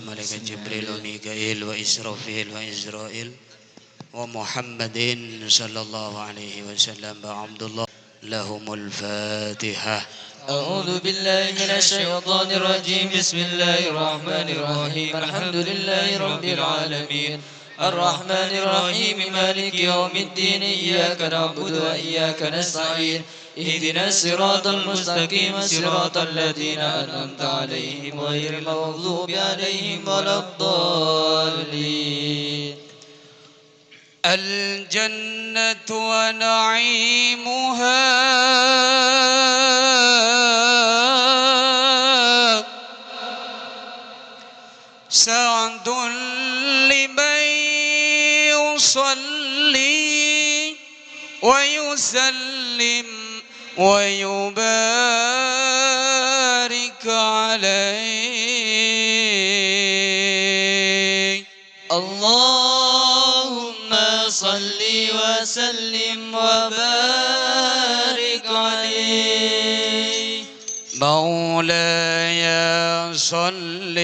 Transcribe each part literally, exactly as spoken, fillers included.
ملائكة جبريل وميكائيل وإسرافيل وإزرائيل ومحمد صلى الله عليه وسلم وعبد الله. لهم الفاتحة. أعوذ بالله من الشيطان الرجيم. بسم الله الرحمن الرحيم. الحمد لله رب العالمين. الرحمن الرحيم. مالك يوم الدين. إياك نعبد وإياك نستعين. اهدنا الصراط المستقيم. صراط الذين أنعمت عليهم غير المغضوب عليهم ولا الضالين. الجنة ونعيمها سعد لمن يصلي ويسلم ويبارك عليه. اللهم صل وسلم وبارك عليه. مولاي صل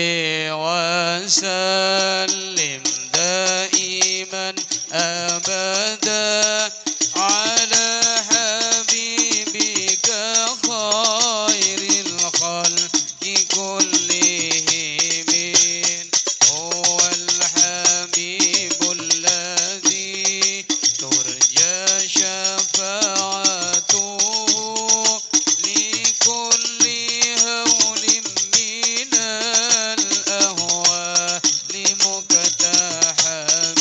وسلم دائما أبدا على حبيبك خير الخلق كلهم. هو الحبيب الذي ترجى شفاعته لكل هول من الأهوال مقتحم.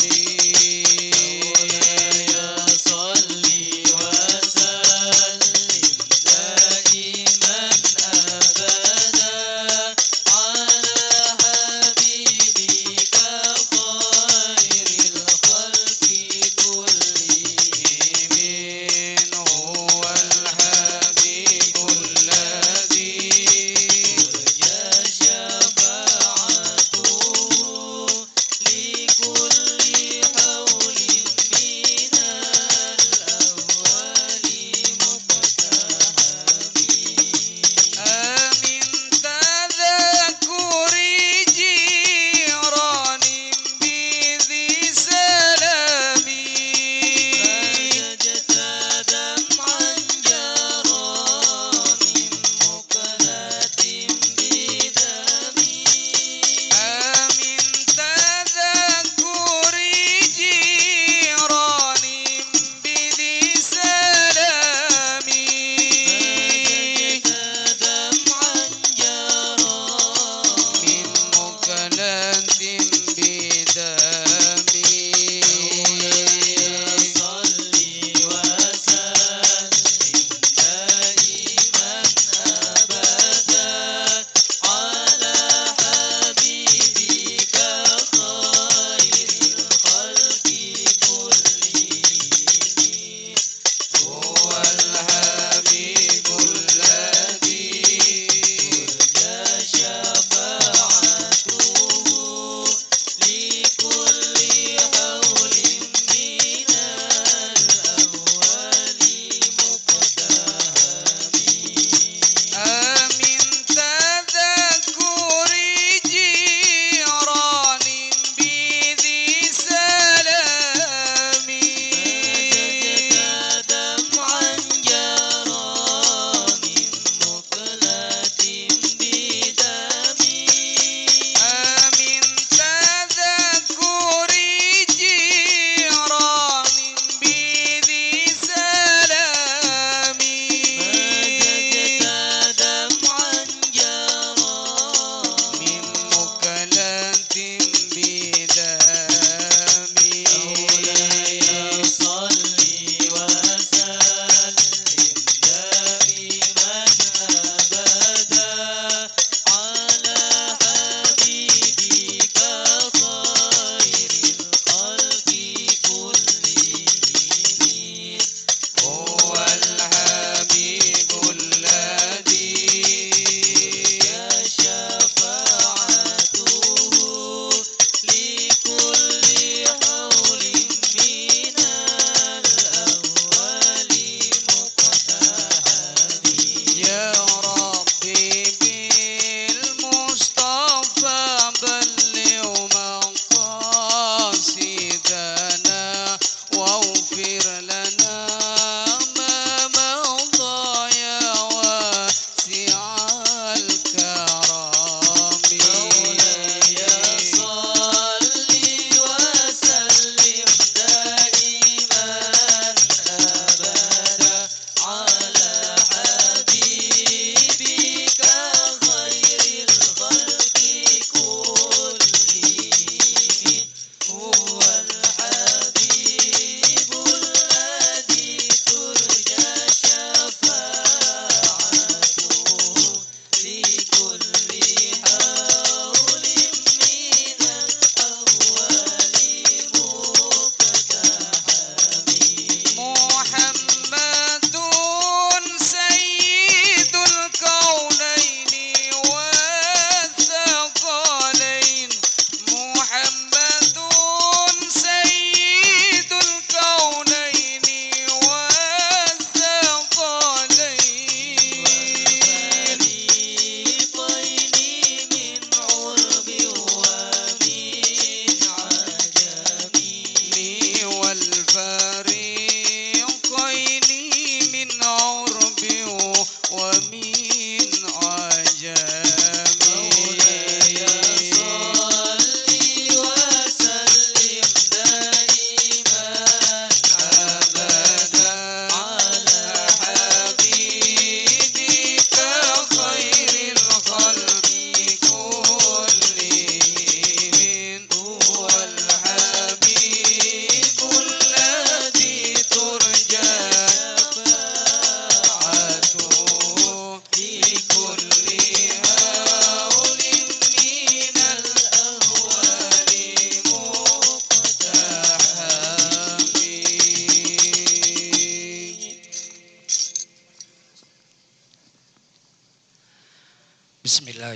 مولاي صل وسلم دائما أبدا على حبيبك خير الخلق كلهم. هو الحبيب الذي ترجى شفاعته لكل هول من الأهوال مقتحم. آمين تذكر جيران بذي سلام. فزجت دمعا جرى من مقلة بدم. آمين تذكر جيران بذي سلام. فزجت دمعا جرى من مقلة بدم. مولاي صل وسلم دائما أبدا على حبيبك خير الخلق كلهم. هو الحبيب الذي ترجى شفاعته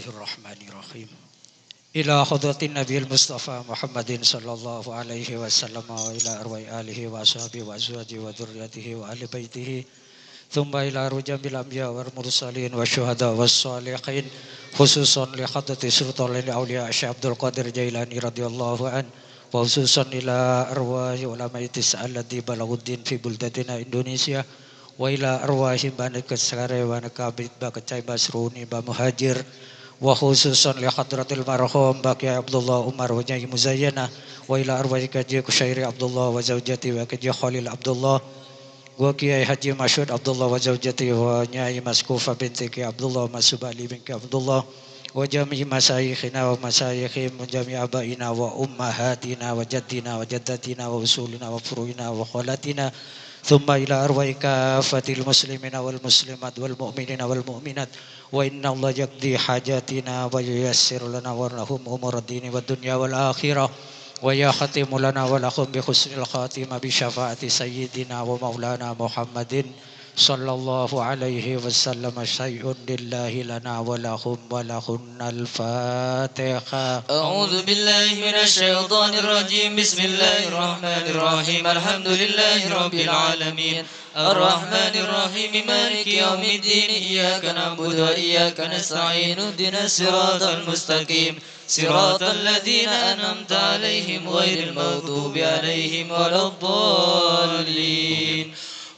الرحمن الرحيم. إلى حضرة النبي المصطفى محمد صلى الله عليه وسلم وإلى أرواح آله وأصحابه وأزواجه وذريته وأهل بيته ثم إلى أرواح جميع الأنبياء والمرسلين والشهداء والصالحين، خصوصا لحضرة سلطان الأولياء الشيخ عبد القادر الجيلاني رضي الله عنه، وخصوصا إلى أرواح علماء التسعة الذي بلغوا الدين في بلدتنا إندونيسيا، وإلى أرواح بني كساري ونكابت بكتاي مسروني بمهاجر، وخصوصا لحضرة المرحوم بكي عبد الله عمر ونياي مزينة، وإلى أرواح كجي كشيري عبد الله وزوجته وكجي خليل عبد الله، وكياي حجي مشهود عبد الله وزوجته ونياي مسكوفة بنت كي عبد الله ومسوبة علي بن كي عبد الله، وجميع مشايخنا ومشايخهم وجميع آبائنا وأمهاتنا وجدنا وجدتنا وأصولنا وفروعنا وخالاتنا، ثم إلى أرواح كافة المسلمين والمسلمات والمؤمنين والمؤمنات، وإن الله يقضي حاجاتنا وييسر لنا ولهم أمور الدين والدنيا والآخرة، ويختم لنا ولهم بحسن الخاتمة بشفاعة سيدنا ومولانا محمد صلى الله عليه وسلم. شيء لله لنا ولهم ولهن. الفاتحة. أعوذ بالله من الشيطان الرجيم. بسم الله الرحمن الرحيم. الحمد لله رب العالمين. الرحمن الرحيم. مالك يوم الدين. إياك نعبد وإياك نستعين. اهدنا الصراط المستقيم. صراط الذين أنعمت عليهم غير المغضوب عليهم ولا الضالين.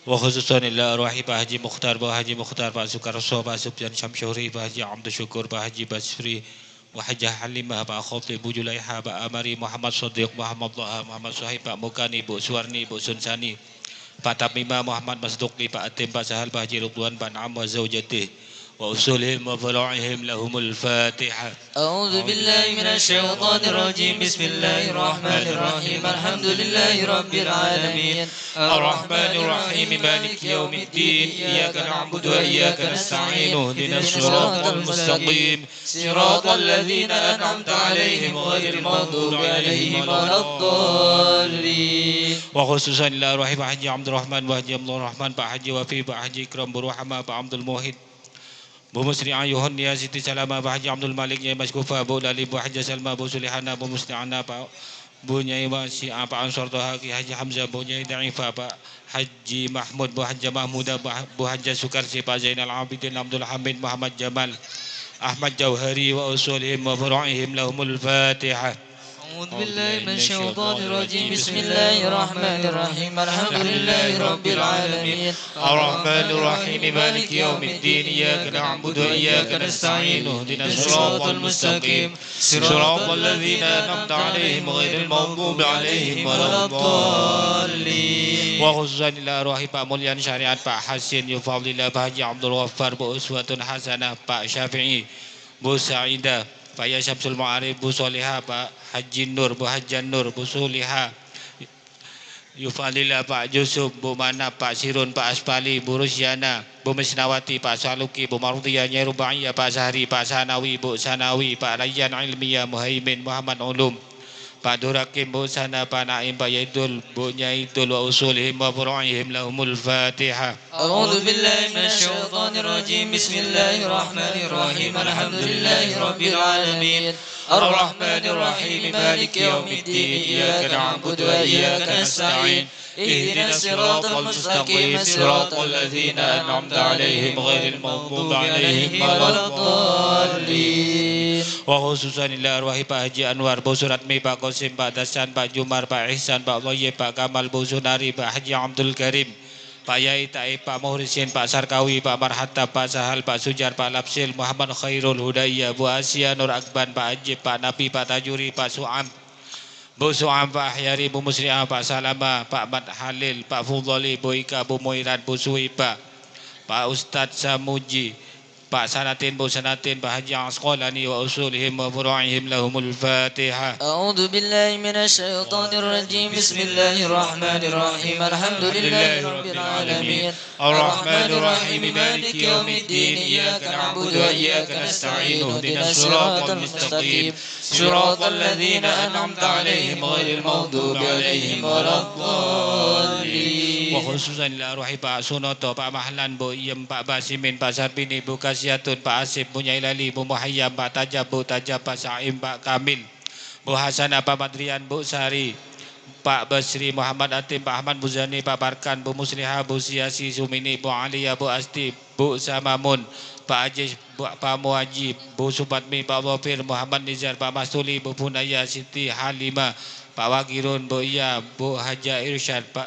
Wa khususan ila arwahi Pak Haji Mukhtar, Pak Haji Mukhtar, Pak Sukarso, Pak Sufyan Syamsuri, Pak Haji Abdul Syukur, Pak Haji Basri, Pak Hajah Halimah, Pak Khotib, Bu Julaiha, Pak Amari, Muhammad Shadiq, Muhammad Taha, Muhammad Suhaib, Pak Mukani, Bu Suwarni, Bu Sunsani, Pak Tamimah, Muhammad Masduki, Pak Atim, Pak Sahal, Pak Haji Ridwan, Pak Naam wa zaujatih, wa usulihim wa furu'ihim lahumul Fatihah. أعوذ بالله من الشيطان الرجيم. بسم الله الرحمن الرحيم. الحمد لله رب العالمين. الرحمن الرحيم. مالك يوم الدين. إياك نعبد وإياك نستعين. اهدنا الصراط المستقيم. صراط الذين أنعمت عليهم غير المغضوب عليهم ولا الضالين. Wa khususan ila arwahi Pak Haji Abdurrahman, Pak Haji Abdurrahman, Pak Haji Wafi, Pak Haji Ikram, Bu Ruhama, Pak Abdul Muhid, Bu Musri'ah, Yuhun, Nia, Siti Salama, Pak Haji Abdul Malik, Nyai Mas Kufa, Bu Lali, Bu Haja Salma, Bu Sulihana, Bu Musli'ana, Pak Bu Nyai Wasi'ah, Pak Ansor Toha, Ki Haji Hamzah, Bu Nyai Da'ifa, Pak Haji Mahmud, Bu Haja Mahmuda, Bu Ha-, Bu Haja Sukarsi, Pak Zainal Abidin, Abdul Hamid, Muhammad Jamal, Ahmad Jauhari, wa usulihim wa furu'ihim lahumul Fatihah. أعوذ بالله من الشيطان الرجيم. بسم الله الرحمن الرحيم. الحمد لله رب العالمين. الرحمن الرحيم. مالك يوم الدين. إياك نعبد وإياك نستعين. اهدنا الصراط المستقيم. صراط الذين أنعمت عليهم غير المغضوب عليهم ولا الضالين. Wa khususan ila arwahi Pak Mulyan Syariat, Pak Hasin Yufadlillah, Pak Haji Abdul Ghaffar, Bu Uswatun Hasanah, Pak Syafi'i, Bu Sa'idah, Pak Yahya Syamsul Ma'arif, Bu Soleha, Pak Haji Nur, Bu Haja Nur, Bu Soleha, Yufadlillah, Pak Yusuf, Bu Manap, Pak Sirun, Pak Aspali, Bu Rusyana, Bu Misnawati, Pak Saluki, Bu Marudiyah, Nyai Rubaiyah, Pak Sahri, Pak Sanawi, Bu Sanawi, Pak Rayyan Ilmiyah, Muhaimin, Muhammad Ulum, Pak Durakim, Bu Sana, Pak Naim, Pak Yaidul, Bu Nyaidul, wa usulihim wa furu'ihim lahumul Fatihah. أعوذ بالله من الشيطان الرجيم. بسم الله الرحمن الرحيم. الحمد لله رب العالمين. الرحمن الرحيم. مالك يوم الدين. إياك نعبد وإياك نستعين. اهدنا الصراط المستقيم. صراط الذين أنعمت عليهم غير المغضوب عليهم ولا الضالين. Wa khususan ila arwahi Pak Haji Anwar, Bu Suratmi, Pak Kosim, Pak Dasan, Pak Jumar, Pak Ihsan, Pak Thayyib, Pak Kamal, Bu Sunari, Pak Haji Abdul Karim, Pak Yai Taib, Pak Muhrisin, Pak Sarkawi, Pak Marhatab, Pak Sahal, Pak Sujar, Pak Lapsil, Muhammad Khairul Hudaya, Bu Asia Nur Akban, Pak Ajib, Pak Nabi, Pak Tajuri, Pak Su'am, Bu Su'am, Pak Ahyari, Bu Musli'ah, Pak Salama, Pak Mat Halil, Pak Fudhali, Bu Ika, Bu Muirat, Bu Suwiba, Pak Ustadz Samuji, Pak Sanatin, Bu Sanatin, Pak Haji Asqalani, wa usulihim wa furu'ihim lahumul Fatihah. أعوذ بالله من الشيطان الرجيم. بسم الله الرحمن الرحيم. الحمد لله رب العالمين. الرحمن الرحيم. مالك يوم الدين. إياك نعبد وإياك نستعين. اهدنا الصراط المستقيم. صراط الذين أنعمت عليهم غير المغضوب عليهم ولا الضالين. Wa khususan ila arwahi Pa' Sunoto, Pa' Mahlan, Bu Iyem, Pa' Basimin, Pa' Sarbini, Bu Kasiyatun, Pa' Asep, Bu Nyai Lali, Bu Muhayyam, Pa' Tajab, Bu Tajab, Pa' Saim, Pa' Kamil, Bu Hasanah, Pa' Madrian, Bu Sari, Pa' Basri, Muhammad Atim, Pa' Ahmad Muzani, Pa' Parkan, Bu Musliha, Bu Siyasi, Sumini, Bu Alia, Bu Asti, Bu Samamun, Pa' Ajis, Bu, Pa' Muaji, Bu Supatmi, Pa' Wafir, Muhammad Nizar, Pa' Mastuli, Bu Bunaya, Siti Halima, Pa' Wagirun, Bu Iya, Bu Haja Irsyad, Pa'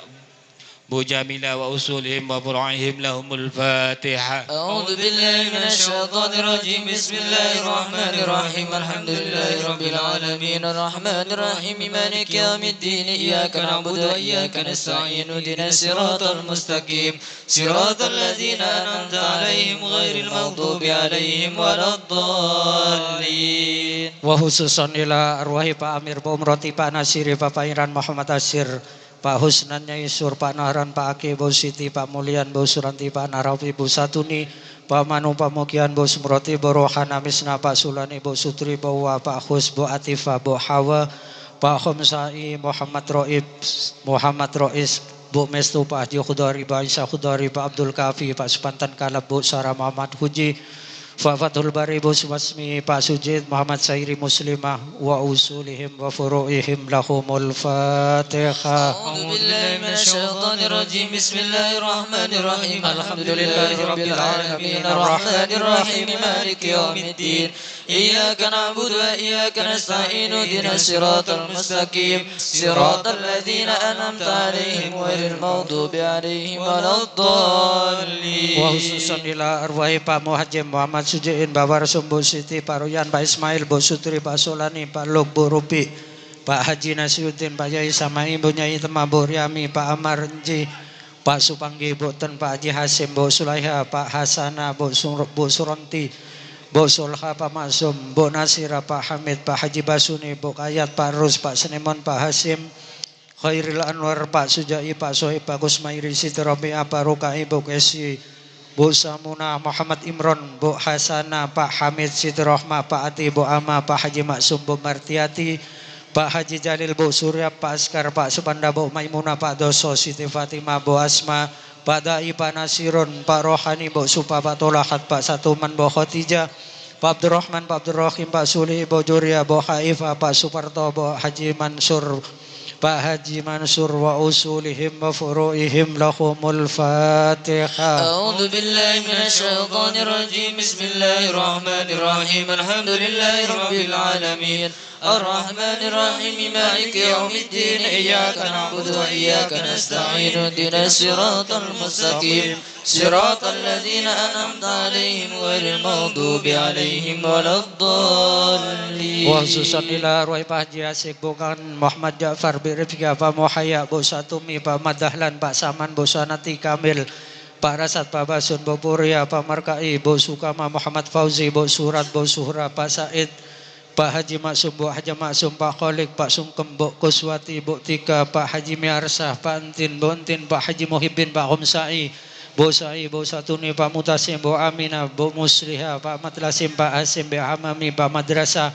Bu Jamila wa usulihim wa furu'ihim lahumul Fatihah. أعوذ بالله من الشيطان الرجيم. بسم الله الرحمن الرحيم. الحمد لله رب العالمين. الرحمن الرحيم. مالك يوم الدين. إياك نعبد وإياك نستعين. اهدنا الصراط المستقيم. صراط الذين أنعمت عليهم غير المغضوب عليهم ولا الضالين. Wa khususan ila arwahi Pa' Amir, Bu Umroti, Pa' Nasiri, Pa' Pairan, Muhammad Asir, Pa' Husnan, Nyai Sur, Pa' Nahran, Pa' Aki, Bu Siti, Pa' Mulyan, Bu Suranti, Pa' Narawi, Bu Satuni, Pa' Manu, Pa' Mugian, Bu Sumroti, Bu Rohana, Misna, Pa' Sulani, Bu Sutri, Bu Wa, Pa' Khus, Bu Atifa, Bu Hawa, Pa' Khomsai, Muhammad Roib, Muhammad Rois, Bu Mestu, Pa' Haji Khudari, Pa' Isa Khudari, Pa' Abdul Kafi, Pa' Supantan Kalab, Bu Sara, Muhammad Huji, Fa Fathul Bari, Bu Suwasmi, Pa' Sujid, Muhammad Sairi, Muslimah, wa usulihim wa furu'ihim lahumul Fatihah. أعوذ بالله من الشيطان الرجيم. بسم الله الرحمن الرحيم. الحمد لله رب العالمين. الرحمن الرحيم. مالك يوم الدين. إياك نعبد وإياك نستعين. اهدنا الصراط المستقيم. صراط الذين أنعمت عليهم غير المغضوب عليهم ولا الضالين. Wa khususan ila arwahi Pa' Muhajim Muhammad Sujiin, Pa' Warsum, Bu Siti, Pa' Royan, Pa' Ismail, Bu Sutri, Pa' Solani, Pa' Luk, Bu Rupi, Pa' Haji Nasiuddin, Pa' Yai Samai, Bu Nyai Temma, Bu Riami, Pa' Amar Enji, Pa' Supanggi, Bu Ten, Pa' Haji Hasim, Bu Sulaiha, Pa' Hasana, Bu Sur-, Bu Suronti, Bu Sulha, Pa' Maksum, Bu Nasira, Pa' Hamid, Pa' Haji Basuni, Bu Kayat, Pa' Rus, Pa' Senemon, Pa' Hasim, Khairil Anwar, Pa' Suja'i, Pa' Sohib, Pa' Kusmairi, Siti Robi'ah, Pa' Ruka'i, Bu Kesi, Bu Samuna, Muhammad Imron, Bu Hasana, Pa' Hamid, Siti Rohma, Pa' Ati, Bu Ama, Pa' Haji Maksum, Bu Martiyati, Pa' Haji Jalil, Bu Surya, Pa' Askar, Pa' Supanda, Bu Maimuna, Pa' Doso, Siti Fatima, Bu Asma, Pa' Da'i, Pa' Nasirun, Pa' Rohani, Bu Supa, Pa' Tolahat, Pa' Satuman, Bu Khotija, Pa' Abdurrahman, Pa' Abdurrahim, Pa' Suli, Bu Juria, Bu Haifa, Pa' Suparto, Bu Haji Mansur, Pa' Haji Mansur, wa usulihim wa furu'ihim lahumul Fatihah. أعوذ بالله من الشيطان الرجيم. بسم الله الرحمن الرحيم. الحمد لله رب العالمين. الرحمن الرحيم. مالك يوم الدين. إياك نعبد وإياك نستعين. اهدنا الصراط المستقيم. صراط الذين أنعمت عليهم غير المغضوب عليهم ولا الضالين. Wa khususan ila arwahi Pa' Haji Asik, Bu Kan, Muhammad Ja'far, Bi Rifqiyah, Pa' Muhayya, Bu Satumi, Pa' Madahlan, Pa' Saman, Bu Sanati Kamil, Pa' Rasad, Pa' Basun, Bu Puria, Pa' Markai, Bu Sukama, Muhammad Fauzi, Bu Surat, Bu Suhra, Pa' Said, Pa' Haji Maksum, Bu Haja Maksum, Pa' Kholik, Pa' Sungkem, Bu Kuswati, Bu Tika, Pa' Haji Miarsah, Pa' Entin, Bu Entin, Pa' Haji Muhibbin, Pa' Khomsai, Bu Sai, Bu Satuni, Pa' Mutasim, Bu Aminah, Bu Musliha, Pa' Matlasim, Pa' Hasim, Bu Hamami, Pa' Madrasah,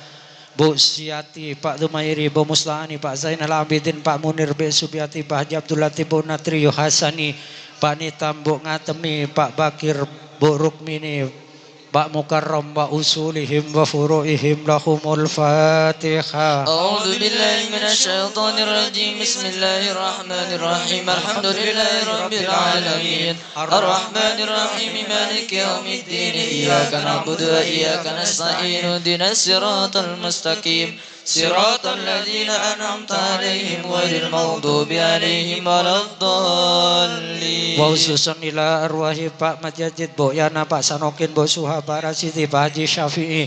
Bu Siyati, Pa' Dumairi, Bu Musta'ani, Pa' Zainal Abidin, Pa' Munir, Bu Subiyati, Pa' Haji Abdul Latif, Bu Natriyo Hasani, Pa' Nitam, Bu Ngatemi, Pa' Bakir, Bu Rukmini, Pa' Mukarram, wa usulihim wa furu'ihim lahumul Fatihah. أعوذ بالله من الشيطان الرجيم. بسم الله الرحمن الرحيم. الحمد لله رب العالمين. الرحمن الرحيم. مالك يوم الدين. إياك نعبد وإياك نستعين. اهدنا الصراط المستقيم. صراط الذين أنعمت عليهم غير المغضوب عليهم ولا الضالين. Wa khususan ila arwahi Pa' Majajid, Bu Yana, Pa' Sanokin, Bu Suha, Pa' Rasidi, Pa' Haji Syafi'i,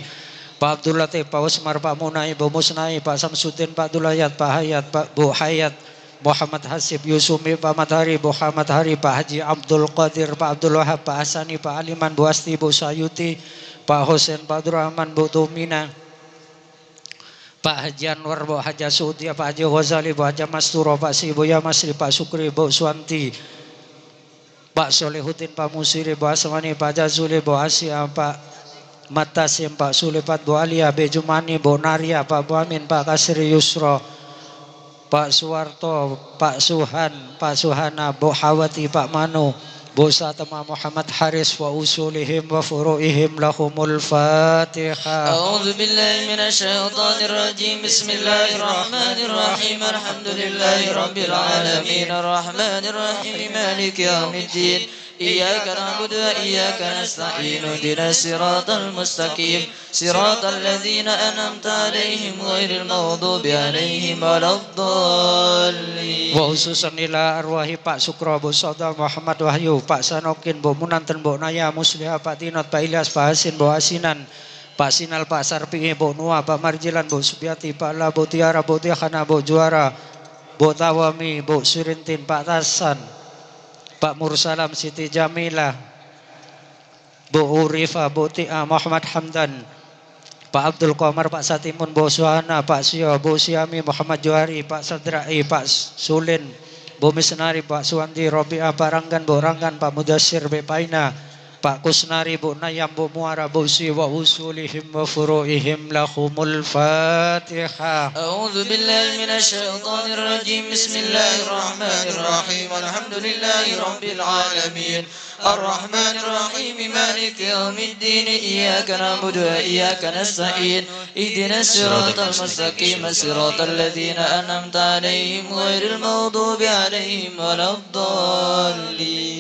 Pa' Abdul Latif, Pa' Usmar, Pa' Munai, Bu Musnai, Pa' Samsudin, Pa' Dulayat, Pa' Hayat, Pa', Bu Hayat, Muhammad Hasib, Yusumi, Pa' Matahari, Muhammad Hari, Pa' Haji Abdul Qadir, Pa' Abdul Wahab, Pa' Hasani, Pa' Aliman, Bu Asti, Bu Sayuti, Pa' Husen, Pa' Abdurrahman, Bu Tumina, Pa' Haji Anwar, Bu Haja Sudia, Pa' Haji Ghazali, Bu Haja Masturo, Pa' Sibuya Masri, Pa' Sukri, Bu Suwanti, Pa' Solihuddin, Pa' Musiri, Bu Asmani, Pa' Jazuli, Bu Asia, Pa' Matasim, Pa' Sulipat, Bu Alia, Bu Jumani, Bu Naria, Pa' Muamin, Pa' Kasri Yusro, Pa' Suwarto, Pa' Suhan, Pa' Suhana, Bu' Hawati, Pa' Manu, Bu' Satema Muhammad Haris wa usulihim wa furu'ihim lahumul Fatihah. أعوذ بالله من الشيطان الرجيم. بسم الله الرحمن الرحيم. الحمد لله رب العالمين. الرحمن الرحيم. مالك يوم الدين. إياك نعبد وإياك نستعين. اهدنا الصراط المستقيم. صراط الذين أنعمت عليهم غير المغضوب عليهم ولا الضالين. Wa khususan ila arwahi Pa' Sukro, Bu' Soda Muhammad Wahyu, Pa' Sanokin, Bu' Munanten, Bu' Naya Musliha, Pa' Tinot, Pa' Ilyas, Pa' Hasin, Bu' Asinan, Pa' Sinal, Pa' Sarpi'i, Bu' Nuwa, Pa' Marjilan, Bu' Subyati, Pa' La, Bu' Tiara, Bu' Tiakhana, Bu' Juwara, Bu' Tawami, Bu' Surintin, Pa' Tasan, Pa' Mursalam, Siti Jamila, Bu' Urifa, Bu' Ti'a, Muhammad Hamdan, Pa' Abdul Komar, Pa' Satimun, Bu' Suhana, Pa' Siyo, Bu' Siyami, Muhammad Johari, Pa' Sadra'i, Pa' Sulin, Bu' Misnari, Pa' Suwandi, Robi'ah, Pa' Ranggan, Bu' Ranggan, Pa' Mudassir, Be' Paina, Pa' Kusnari, Bu' Nayam, Bu' Muwara, Bu' Swi, wa usulihim wa furu'ihim lahumul Fatihah. أعوذ بالله من الشيطان الرجيم. بسم الله الرحمن الرحيم. الحمد لله رب العالمين. الرحمن الرحيم. مالك يوم الدين. إياك نعبد وإياك نستعين. اهدنا الصراط المستقيم. صراط الذين أنعمت عليهم غير المغضوب عليهم ولا الضالين.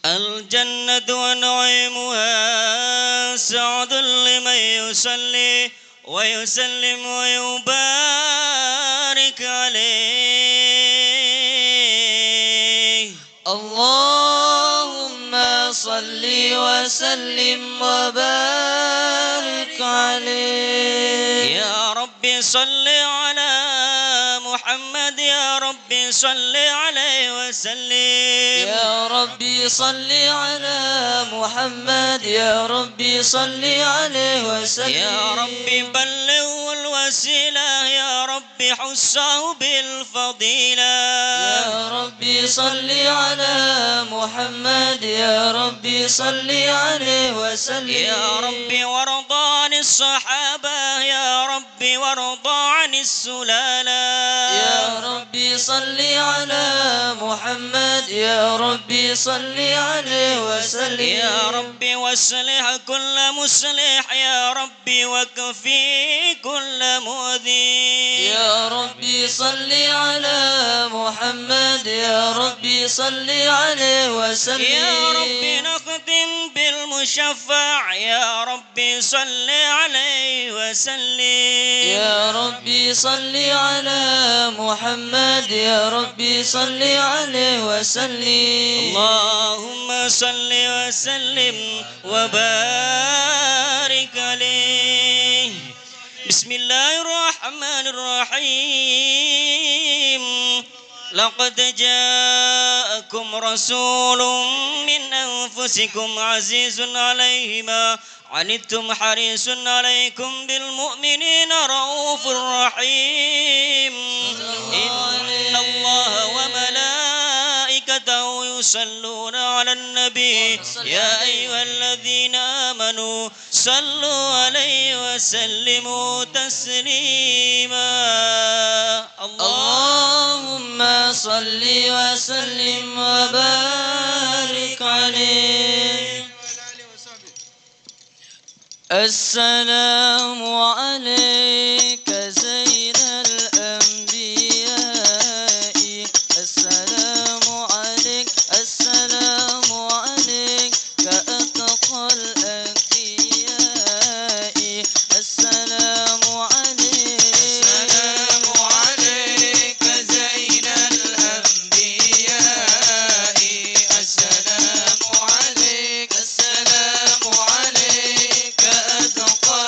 الجنة ونعيمها سعد لمن يصلي ويسلم ويبارك عليه. اللهم صل وسلم وبارك عليه. يا رب صل على محمد، يا رب صل عليه وسلم. يا رب صل على محمد، يا رب صل عليه وسلم. يا رب بلغه الوسيلة، يا رب خصه بالفضيلة. يا رب صل على محمد، يا رب صل عليه وسلم. يا رب وارض عن الصحابة، يا رب وارض عن السلالة. يا رب صل على محمد، يا رب صل عليه وسلم. يا رب واصلح كل مصلح، يا رب واكف كل مؤذي. يا رب صل على محمد، يا رب صل عليه وسلم. يا رب نختم بالمشفع، يا رب صل عليه وسلم. يا رب صل على محمد، يا رب صل عليه وسلم. اللهم صل وسلم وبارك عليه. بسم الله الرحمن الرحيم. لقد جاءكم رسول من أنفسكم عزيز عليه ما عنتم حريص عليكم بالمؤمنين رءوف رحيم. إن الله وملائكته يصلون على النبي، يا أيها الذين آمنوا صلوا عليه وسلموا تسليما. اللهم صل وسلم وبارك عليه. السلام عليك زين الأنبياء. السلام عليك، السلام عليك أتقى الأنبياء. السلام عليك. السلام عليك زين الأنبياء. السلام عليك. السلام عليك أتقى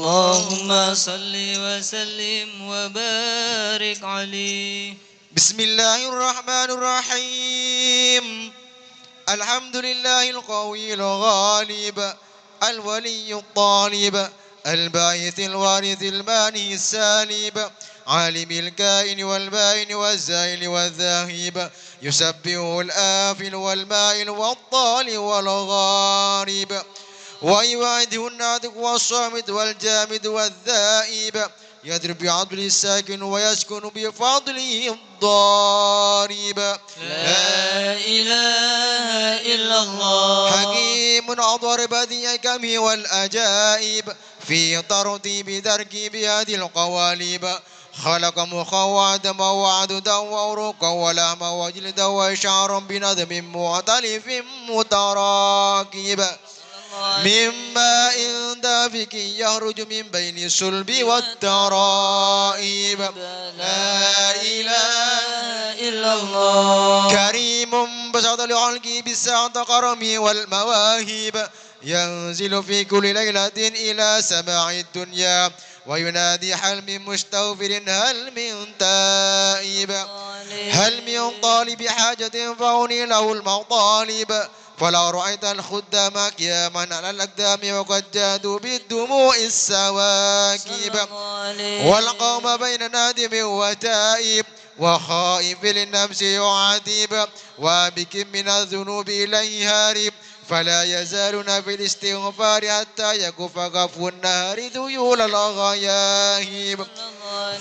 اللهم صل وسلم وبارك عليه. بسم الله الرحمن الرحيم. الحمد لله القوي الغالب، الولي الطالب، الباعث الوارث المانع السالب، عالم الكائن والبائن والزائل والذاهب، يسبحه الآفل والمائل والضال والغارب، ويواعده الناطق والصامت والجامد والذائب، يضرب بعدله الساكن ويسكن بفضله الضارب. لا إله إلا الله. حكيم أظهر بديع الحكم والعجائب في ترتيب تركيب هذه القوالب. خلق مخا وعدما وعددا وعروقا ولحما وجلدا وشعرا بنظم مختلف متراكب. من ماء دافق يخرج من بين الصلب والترائب. لا إله إلا الله. كريم بسط لخلقه بسعة كرمه والمواهب، ينزل في كل ليلة إلى سماء الدنيا وينادي: هل من مستغفر، هل من تائب، هل من طالب حاجة فأغني له المطالب. فلو رأيت الخدام قياما على الأقدام وقد جادوا بالدموع السواكب، والقوم بين نادم وتائب وخائف للنفس يعاتب، وابك من الذنوب إليه هارب، فلا يزالون في الاستغفار حتى يكف كف النهار ذيول الغياهب،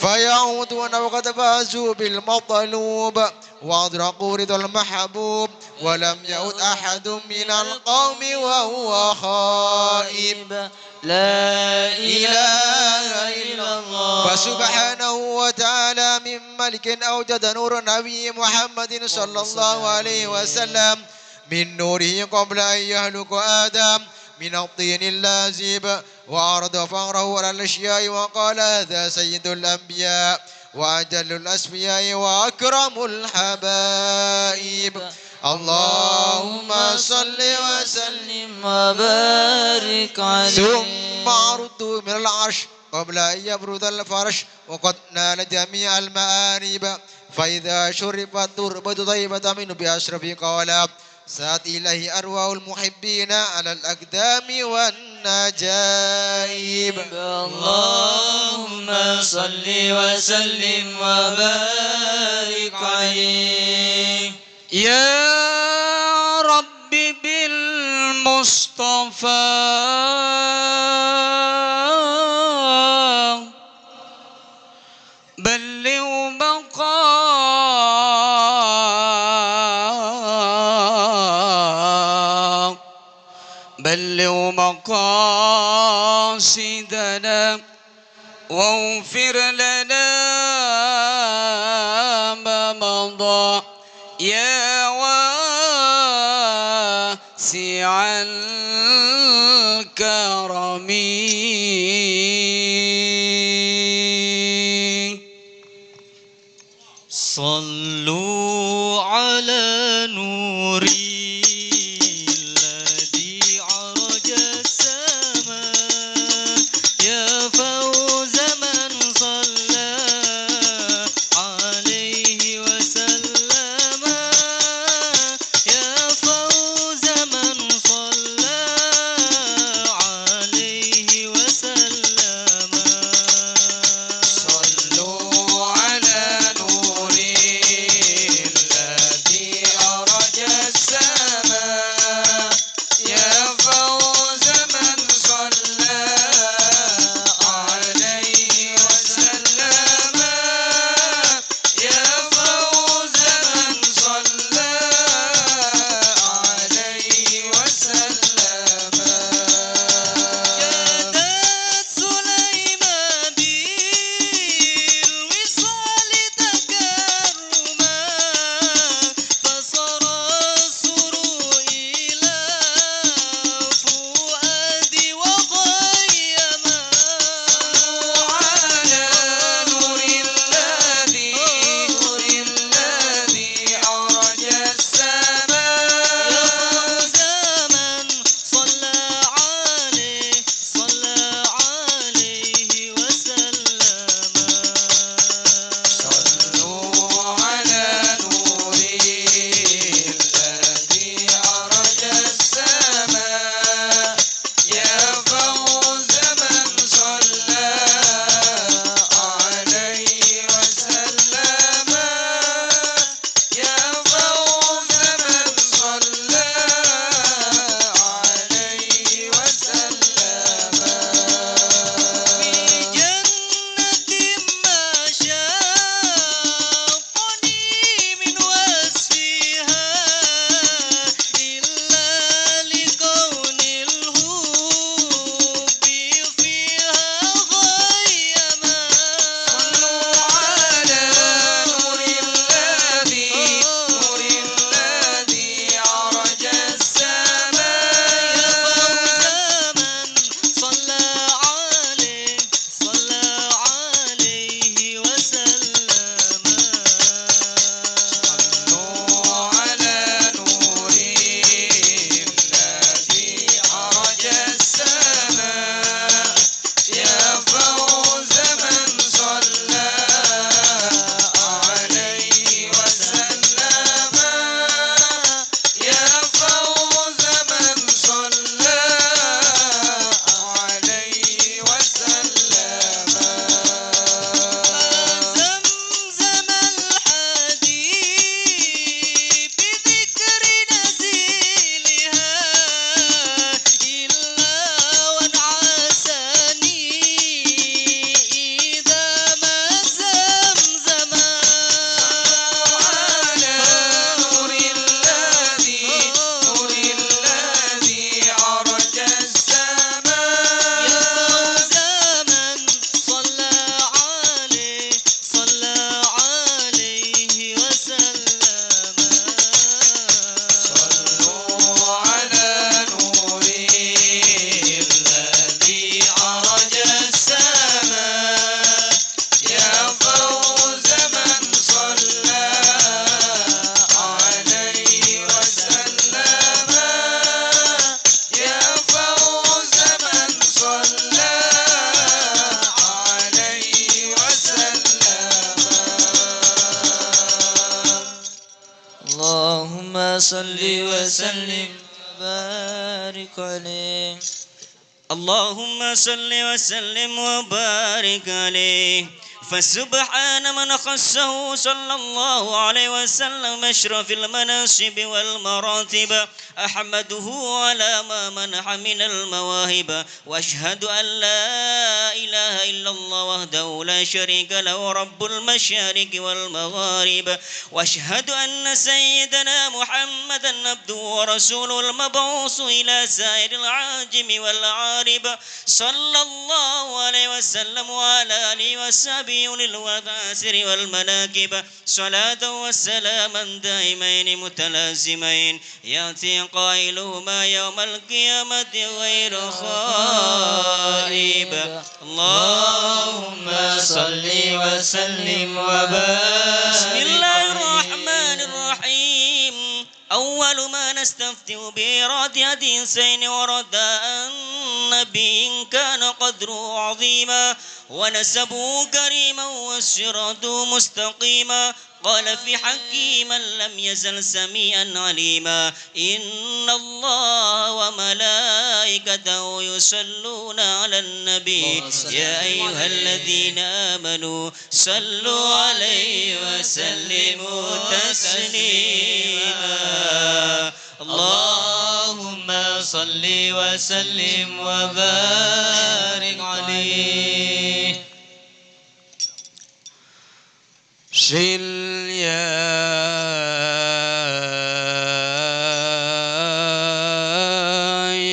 فيعودون وقد فازوا بالمطلوب وأدركوا رضا المحبوب، ولم يعد أحد من القوم وهو خائب. لا إله إلا الله. فسبحانه وتعالى من ملك أوجد نور نبي محمد صلى الله عليه وسلم من نوره قبل أن يخلق آدم من الطين اللازب، وعرض فخره على الأشياء وقال: هذا سيد الأنبياء وأجل الأصفياء وأكرم الحبائب. اللهم صل وسلم وبارك عليه. ثم عرضه من العرش قبل أن يبرز الفرش، وقد نال جميع المآرب، فإذا شرفت تربة طيبة منه بأشرف قوالب، سعت إليه أرواح المحبين على الأقدام والنجائب. اللهم صل وسلم وبارك عليه. يا رب بالمصطفى بلغ مقا-، بلغ مقاصدنا واغفر لنا ما مضى يا واسع الكرم. صلوا على نور الذي عرج السماء، يا فوز من صلى عليه وسلم، يا فوز من صلى عليه وسلم. وسلم وبارك عليه. اللهم صل وسلم وبارك عليه. فسبحان من خصه صلى الله عليه وسلم أشرف المناصب والمراتب، أحمده على ما منح من المواهب، وأشهد أن لا إله إلا الله وحده لا شريك له رب المشارق والمغارب، وأشهد أن سيدنا محمدا عبده ورسوله المبعوث إلى سائر العاجم والعارب، صلى الله عليه وسلم وعلى آله وصحبه أولي المآثر والمناقب، صلاة وسلاما دائمين متلازمين يأتي قائلهما يوم القيامة غير خائب. اللهم صل وسلم وبارك بسم الله عليه. الرحمن الرحيم. أول ما نستفتح به إيراد حديثين وردا عن نبي كان قدره عظيما ونسبه كريما وصراطه مستقيما. قال في حقه من لم يزل سميعا عليما. إن الله وملائكته يصلون على النبي. اللهم صل يا وسلم أيها عليه. الذين آمنوا صلوا عليه وسلموا تسليما. اللهم صل وسلم وبارك عليه. صل يا،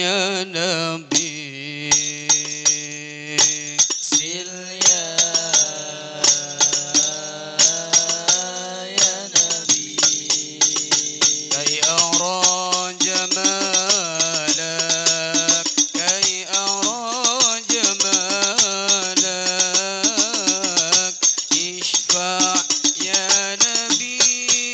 يا نبي. صل يا، يا نبي. كي أرى جمالك، كي أرى جمالك. اشفع يا نبي.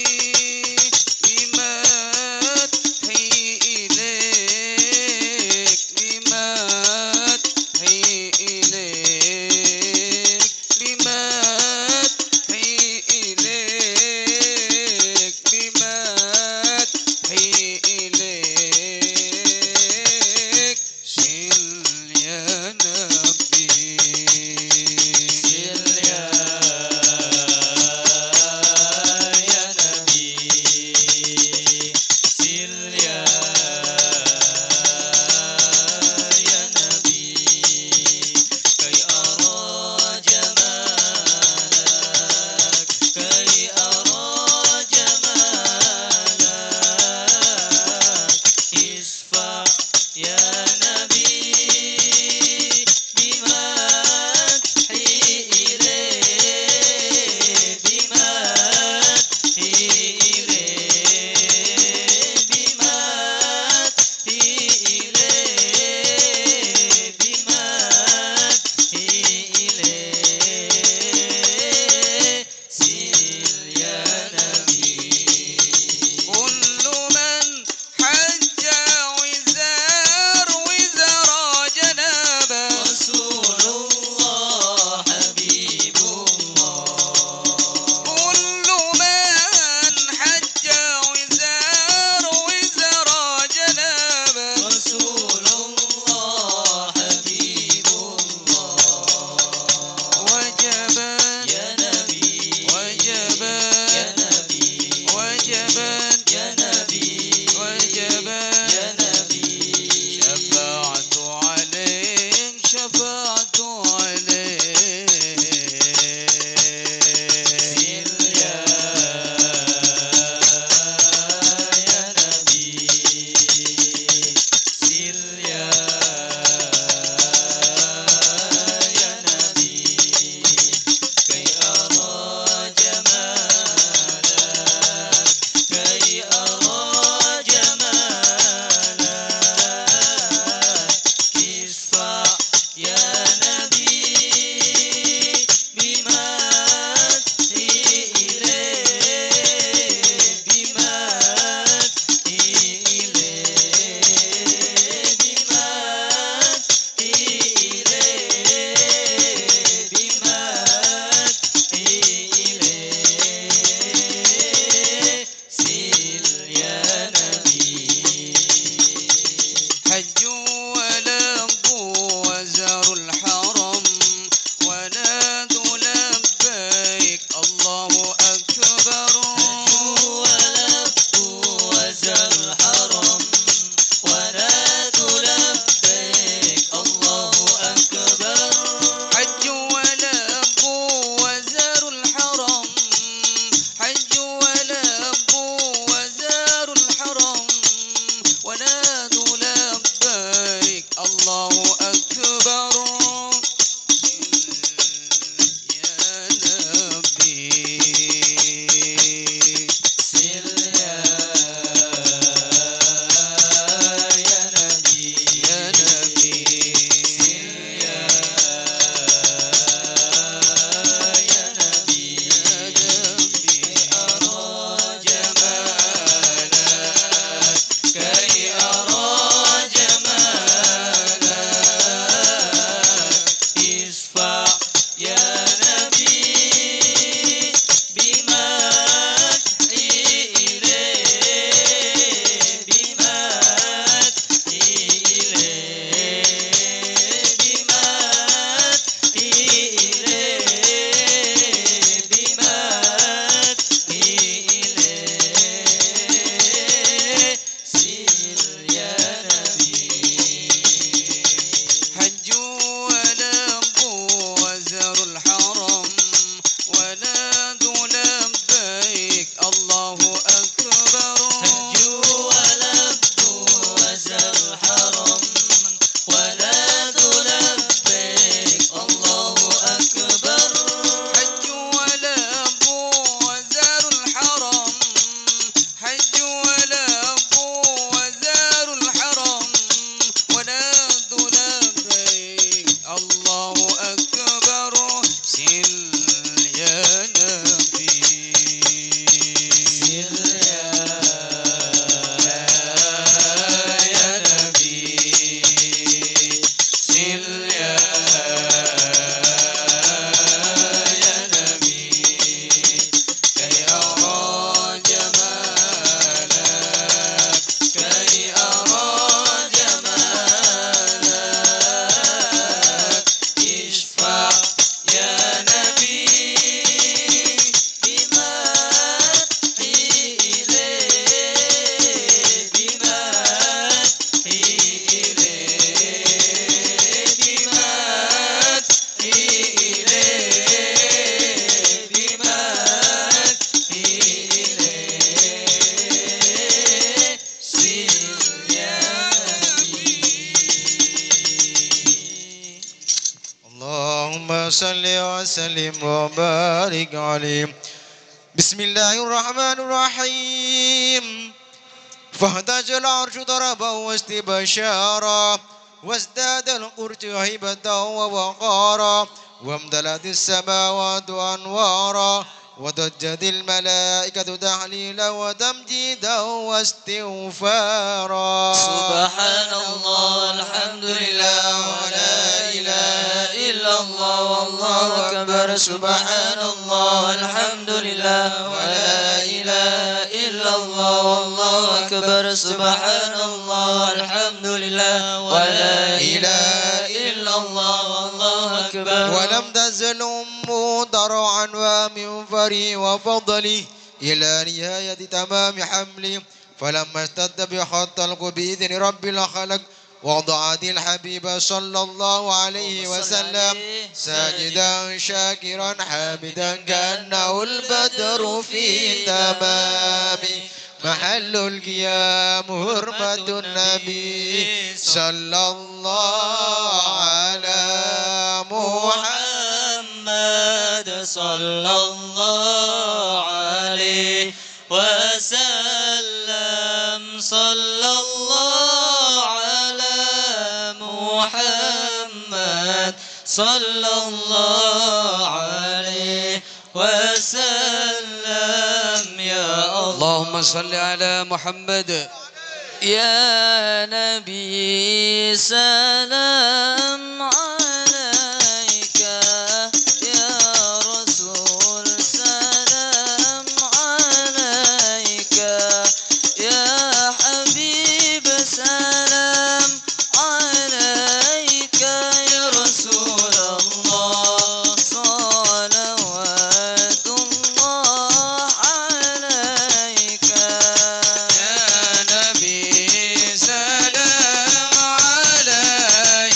وصل وسلم وبارك عليه. بسم الله الرحمن الرحيم. فاهتز العرش طربا واستبشارا، وازداد العرش هيبة ووقارا، وامتلأت السماوات أنوارا، وضجت الملائكة تهليلا وتمجيدا واستغفارا. سبحان الله، الحمد لله، ولا إله إلا الله، والله أكبر. سبحان الله، الحمد لله، ولا إله إلا الله، والله أكبر. سبحان الله، الحمد لله، ولا إله إلا الله، والله أكبر. ولم تزل أمه ترعى عنها من فضله وفضله إلى نهاية تمام حمله، فلما اشتد بها الخلق بإذن رب الخلق وضعت الحبيب صلى الله عليه وسلم ساجدا شاكرا حامدا كأنه البدر في تمام محل القيام حرمة النبي صلى الله على محمد صلى الله عليه وسلم، صلى الله على محمد، صلى الله عليه وسلم، يا الله. اللهم صل على محمد. يا نبي سلام عليك، يا رسول سلام عليك، يا حبيب سلام عليك، يا رسول الله صلوات الله عليك. يا نبي سلام عليك.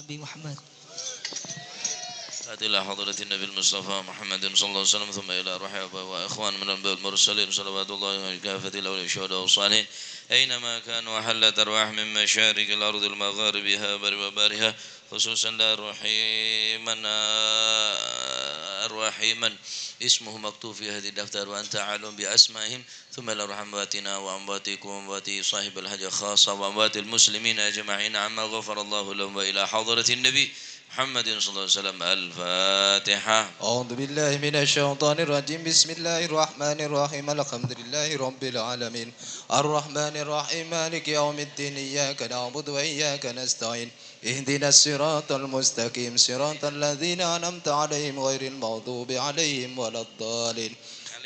بمحمد. إلى حضرة النبي المصطفى محمد صلى الله عليه وسلم، ثم إلى روح آباء وإخوان من الأنبياء والمرسلين، صلوات الله على كافة الأولياء والشهداء والصالحين، أينما كانوا وحلت أرواحهم من مشارق الأرض ومغاربها وبرها وبحرها، خصوصا لا أرواح من، أرواح من اسمه مكتوب في هذه الدفتر وأنت أعلم بأسمائهم، ثم إلى أرواح أمواتنا وأمواتكم وأموات صاحب الحاجة خاصة وأموات المسلمين أجمعين عما غفر الله لهم وإلى حضرة النبي محمد صلى الله عليه وسلم. الفاتحة. أعوذ بالله من الشيطان الرجيم. بسم الله الرحمن الرحيم. الحمد لله رب العالمين. الرحمن الرحيم. مالك يوم الدين. إياك نعبد وإياك نستعين. اهدنا الصراط المستقيم. صراط الذين أنعمت عليهم غير المغضوب عليهم ولا الضالين.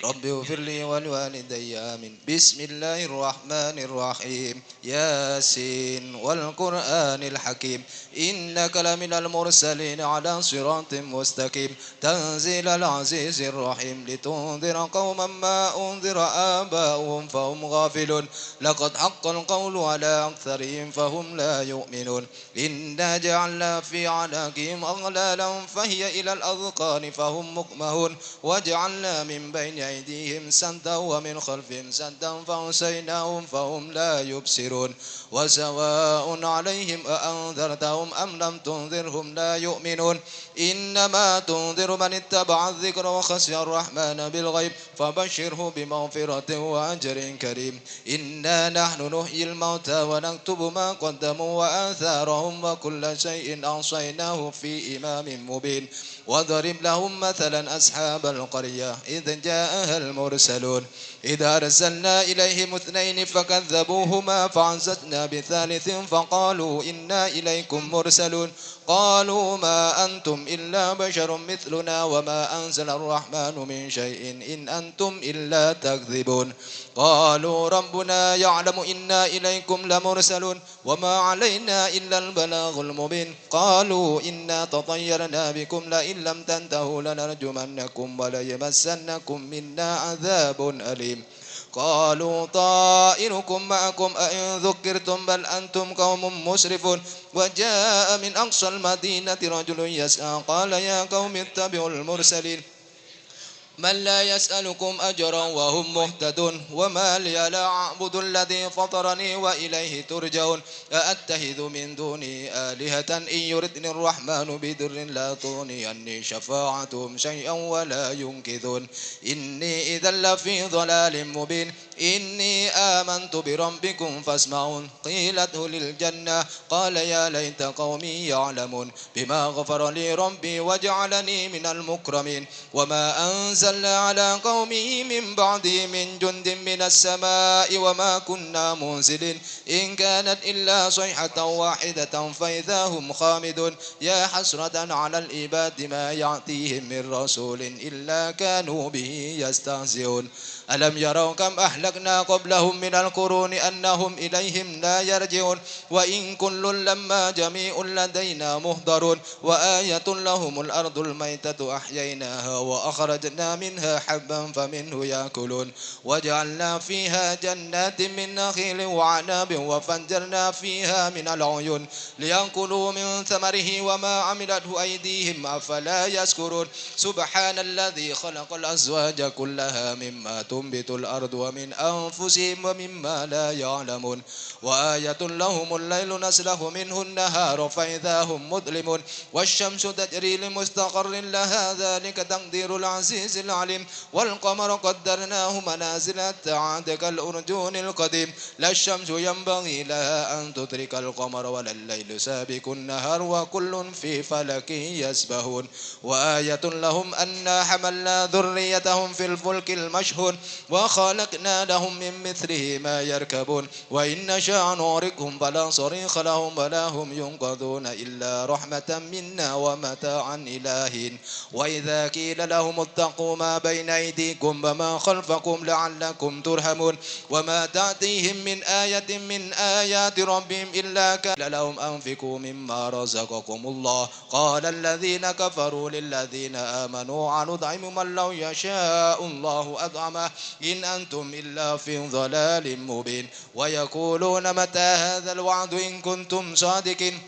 رب اغفر لي ولوالدي. آمين. بسم الله الرحمن الرحيم. ياسين والقرآن الحكيم. إنك لمن المرسلين على صراط مستقيم. تنزيل العزيز الرحيم. لتنذر قوما ما أنذر آباؤهم فهم غافلون. لقد حق القول على أكثرهم فهم لا يؤمنون. إنا جعلنا في أعناقهم أغلالا فهي إلى الأذقان فهم مقمحون. وجعلنا من بين أيديهم سدا ومن خلفهم سدا فأغشيناهم فهم لا يبصرون. وسواء عليهم أأنذرتهم أم لم تنذرهم لا يؤمنون. إنما تنذر من اتبع الذكر وخشي الرحمن بالغيب فبشره بمغفرة وأجر كريم. إنا نحن نحيي الموتى ونكتب ما قدموا وآثارهم وكل شيء أحصيناه في إمام مبين. واضرب لهم مثلا أصحاب القرية إذ جاءها المرسلون. إذ أرسلنا إليهم اثنين فكذبوهما فعززنا بثالث فقالوا إنا إليكم مرسلون. قالوا ما أنتم إلا بشر مثلنا وما أنزل الرحمن من شيء إن أنتم إلا تكذبون. قالوا ربنا يعلم إنا إليكم لمرسلون وما علينا إلا البلاغ المبين. قالوا إنا تطيرنا بكم لئن لم تنتهوا لنرجمنكم وليمسنكم منا عذاب أليم. قالوا طائركم معكم أئن ذكرتم بل أنتم قوم مسرفون. وجاء من أقصى المدينة رجل يسعى قال يا قوم اتبعوا المرسلين. من لا يسألكم أجرا وهم مهتدون. وما لي لا أعبد الذي فطرني وإليه ترجعون. أأتخذ من دونه آلهة إن يردني الرحمن بضر لا تغن عني شفاعتهم شيئا ولا ينقذون. إني إذا لفي ضلال مبين. إني آمنت بربكم فاسمعون. قيل ادخل الجنة. قال يا ليت قومي يعلمون. بما غفر لي ربي وجعلني من المكرمين. وما أنزلنا على قومه من بعده من جند من السماء وما كنا منزلين. إن كانت إلا صيحة واحدة فإذا هم خامدون. يا حسرة على العباد ما يأتيهم من رسول إلا كانوا به يستهزئون. ألم يروا كم أهلكنا قبلهم من القرون أنهم إليهم لا يرجعون. وإن كل لما جميع لدينا محضرون. وآية لهم الأرض الميتة أحييناها وأخرجنا منها حبا فمنه يأكلون. وجعلنا فيها جنات من نخيل وأعناب وفجرنا فيها من العيون ليأكلوا من ثمره وما عملته أيديهم أفلا يشكرون. سبحان الذي خلق الأزواج كلها مما تنبت الأرض ومن أنفسهم ومما لا يعلمون. وآية لهم الليل نسلخ منه النهار فإذا هم مظلمون. والشمس تجري لمستقر لها ذلك تقدير العزيز العليم. والقمر قدرناه منازل حتى عاد كالعرجون القديم. لا الشمس ينبغي لها أن تدرك القمر ولا الليل سابق النهار وكل في فلك يسبحون. وآية لهم أنا حملنا ذريتهم في الفلك المشحون وخلقنا لهم من مثله ما يركبون وإن نشأ نغرقهم فلا صريخ لهم ولا هم ينقذون إلا رحمة منا ومتاعا إلى حين. وإذا قيل لهم اتقوا ما بين أيديكم وما خلفكم لعلكم ترحمون. وما تأتيهم من آية من آيات ربهم إلا كان لهم أنفقوا مما رزقكم الله. قال الذين كفروا للذين آمنوا أنطعم من لو يشاء الله أطعمه إن أنتم إلا في ضلال مبين. ويقولون متى هذا الوعد إن كنتم صادقين.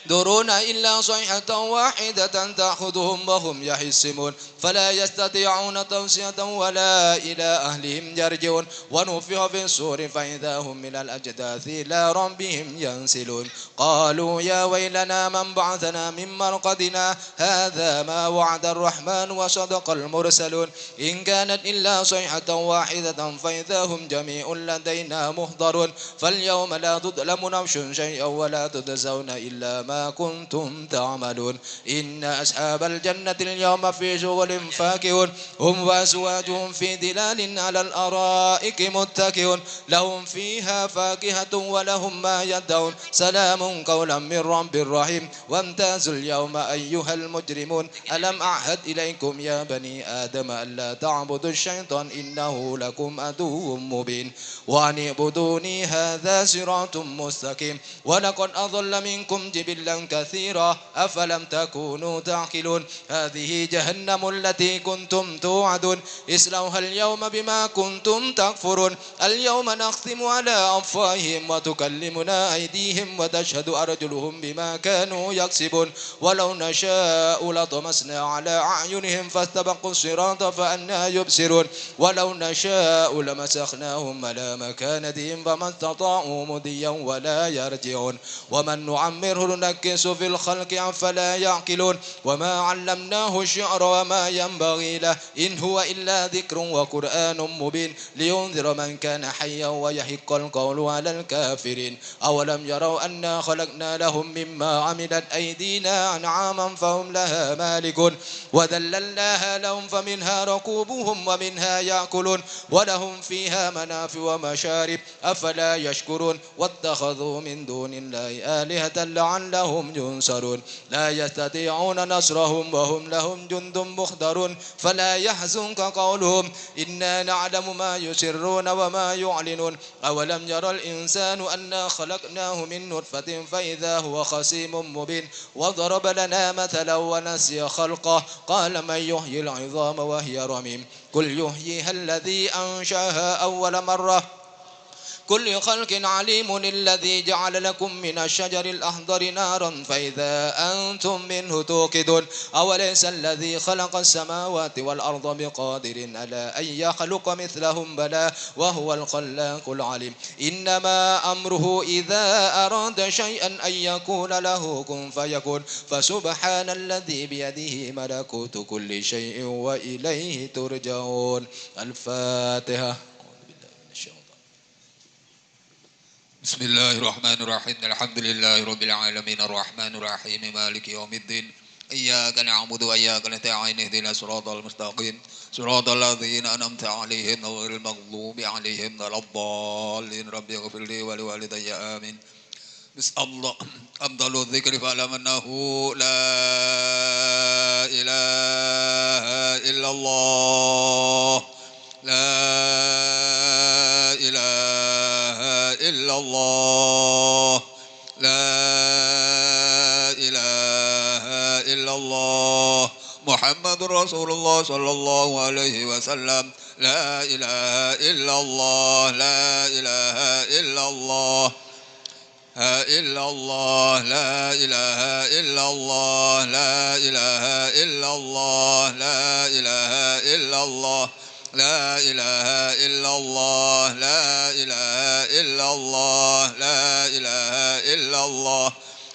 ينظرون إلا صيحة واحدة تأخذهم وهم يخصمون فلا يستطيعون توصية ولا إلى أهلهم يرجعون. ونفخ في الصور فإذا هم من الأجداث إلى ربهم ينسلون. قالوا يا ويلنا من بعثنا من مرقدنا هذا ما وعد الرحمن وصدق المرسلون. إن كانت إلا صيحة واحدة فإذا هم جميع لدينا محضرون. فاليوم لا تظلم نفس شيئا ولا تجزون إلا ما كنتم تعملون. إن أصحاب الجنة اليوم في شغل فاكهون. هم وأزواجهم في ظلال على الأرائك متكئون. لهم فيها فاكهة ولهم ما يدعون. سلام قولا من رب رحيم. وامتازوا اليوم أيها المجرمون. ألم أعهد إليكم يا بني آدم ألا تعبدوا الشيطان إنه لكم عدو مبين. وأن اعبدوني هذا صراط مستقيم. ولقد أضل منكم جبلا كثيرا أفلم تكونوا تعقلون. هذه جهنم التي كنتم توعدون اصلوها اليوم بما كنتم تكفرون. اليوم نختم على أفواههم وتكلمنا أيديهم وتشهد أرجلهم بما كانوا يكسبون. ولو نشاء لطمسنا على أعينهم فاستبقوا الصراط فأنى يبصرون. ولو نشاء لمسخناهم على مكانتهم فما استطاعوا مضيا ولا يرجعون. ومن نعمره ننكسه في الخلق أفلا يعقلون. وما علمناه الشعر وما ينبغي له إن هو إلا ذكر وقرآن مبين لينذر من كان حيا ويحق القول على الكافرين. أولم يروا أنا خلقنا لهم مما عملت أيدينا أنعاما فهم لها مالكون. وذللناها لهم فمنها ركوبهم ومنها يأكلون. ولهم فيها منافع ومشارب. أفلا يشكرون. واتخذوا من دون الله آلهة لعلهم ينصرون. لا يستطيعون نصرهم وهم لهم جند محضرون. فلا يحزنك قولهم. إنا نعلم ما يسرون وما يعلنون. أولم ير الإنسان أنا خلقناه من نطفة فإذا هو خصيم مبين. وضرب لنا مثلا ونسي خلقه. قال من يحيي العظام وهي رميم. قل يحييها الذي أنشأها أول مرة. كل خلق عليم الذي جعل لكم من الشجر الأخضر نارا فإذا أنتم منه توقدون. أوليس الذي خلق السماوات والأرض بقادر على أن يخلق مثلهم بلى وهو الخلاق العليم. إنما أمره إذا أراد شيئا أن يقول له كن فيكون. فسبحان الذي بيده ملكوت كل شيء وإليه ترجعون. الفاتحة. بسم الله الرحمن الرحيم. الحمد لله رب العالمين. الرحمن الرحيم. مالك يوم الدين. إياك نعبد وإياك نستعين. اهدنا الصراط المستقيم. صراط الذين أنعمت عليهم غير المغضوب عليهم ولا الضالين. رب اغفر لي ولوالدي. آمين. بسم الله. أفضل الذكر فاعلم أنه لا إله إلا الله. لا إله إلا الله. لا إله إلا الله. محمد رسول الله صلى الله عليه وسلم. لا إله إلا الله. لا إله إلا الله. إلا الله، لا إله إلا الله، لا إله إلا الله، لا إله إلا الله، لا إله إلا الله، لا إله إلا الله، لا إله إلا الله،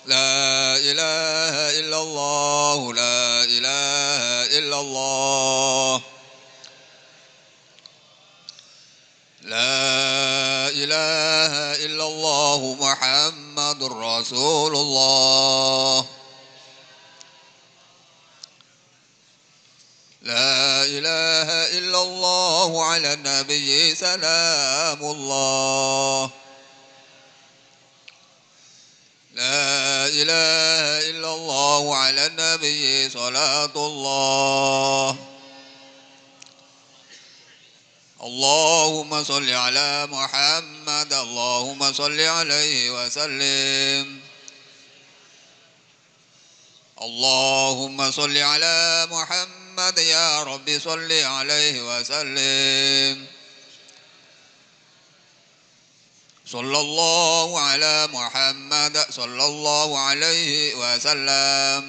لا إله إلا الله، لا إله إلا الله. لا إله إلا الله محمد رسول الله. لا إله إلا الله على النبي سلام الله. لا إله إلا الله على النبي صلاة الله. اللهم صل على محمد، اللهم صل عليه وسلم. اللهم صل على محمد، يا رب صل عليه وسلم. صلى الله على محمد صلى الله عليه وسلم.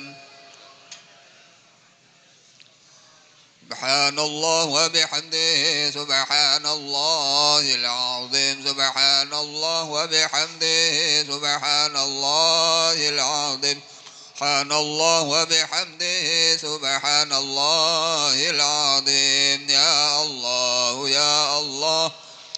سبحان الله وبحمده، سبحان الله العظيم، سبحان الله وبحمده، سبحان الله العظيم، سبحان الله وبحمده، سبحان الله العظيم. يا الله، يا الله،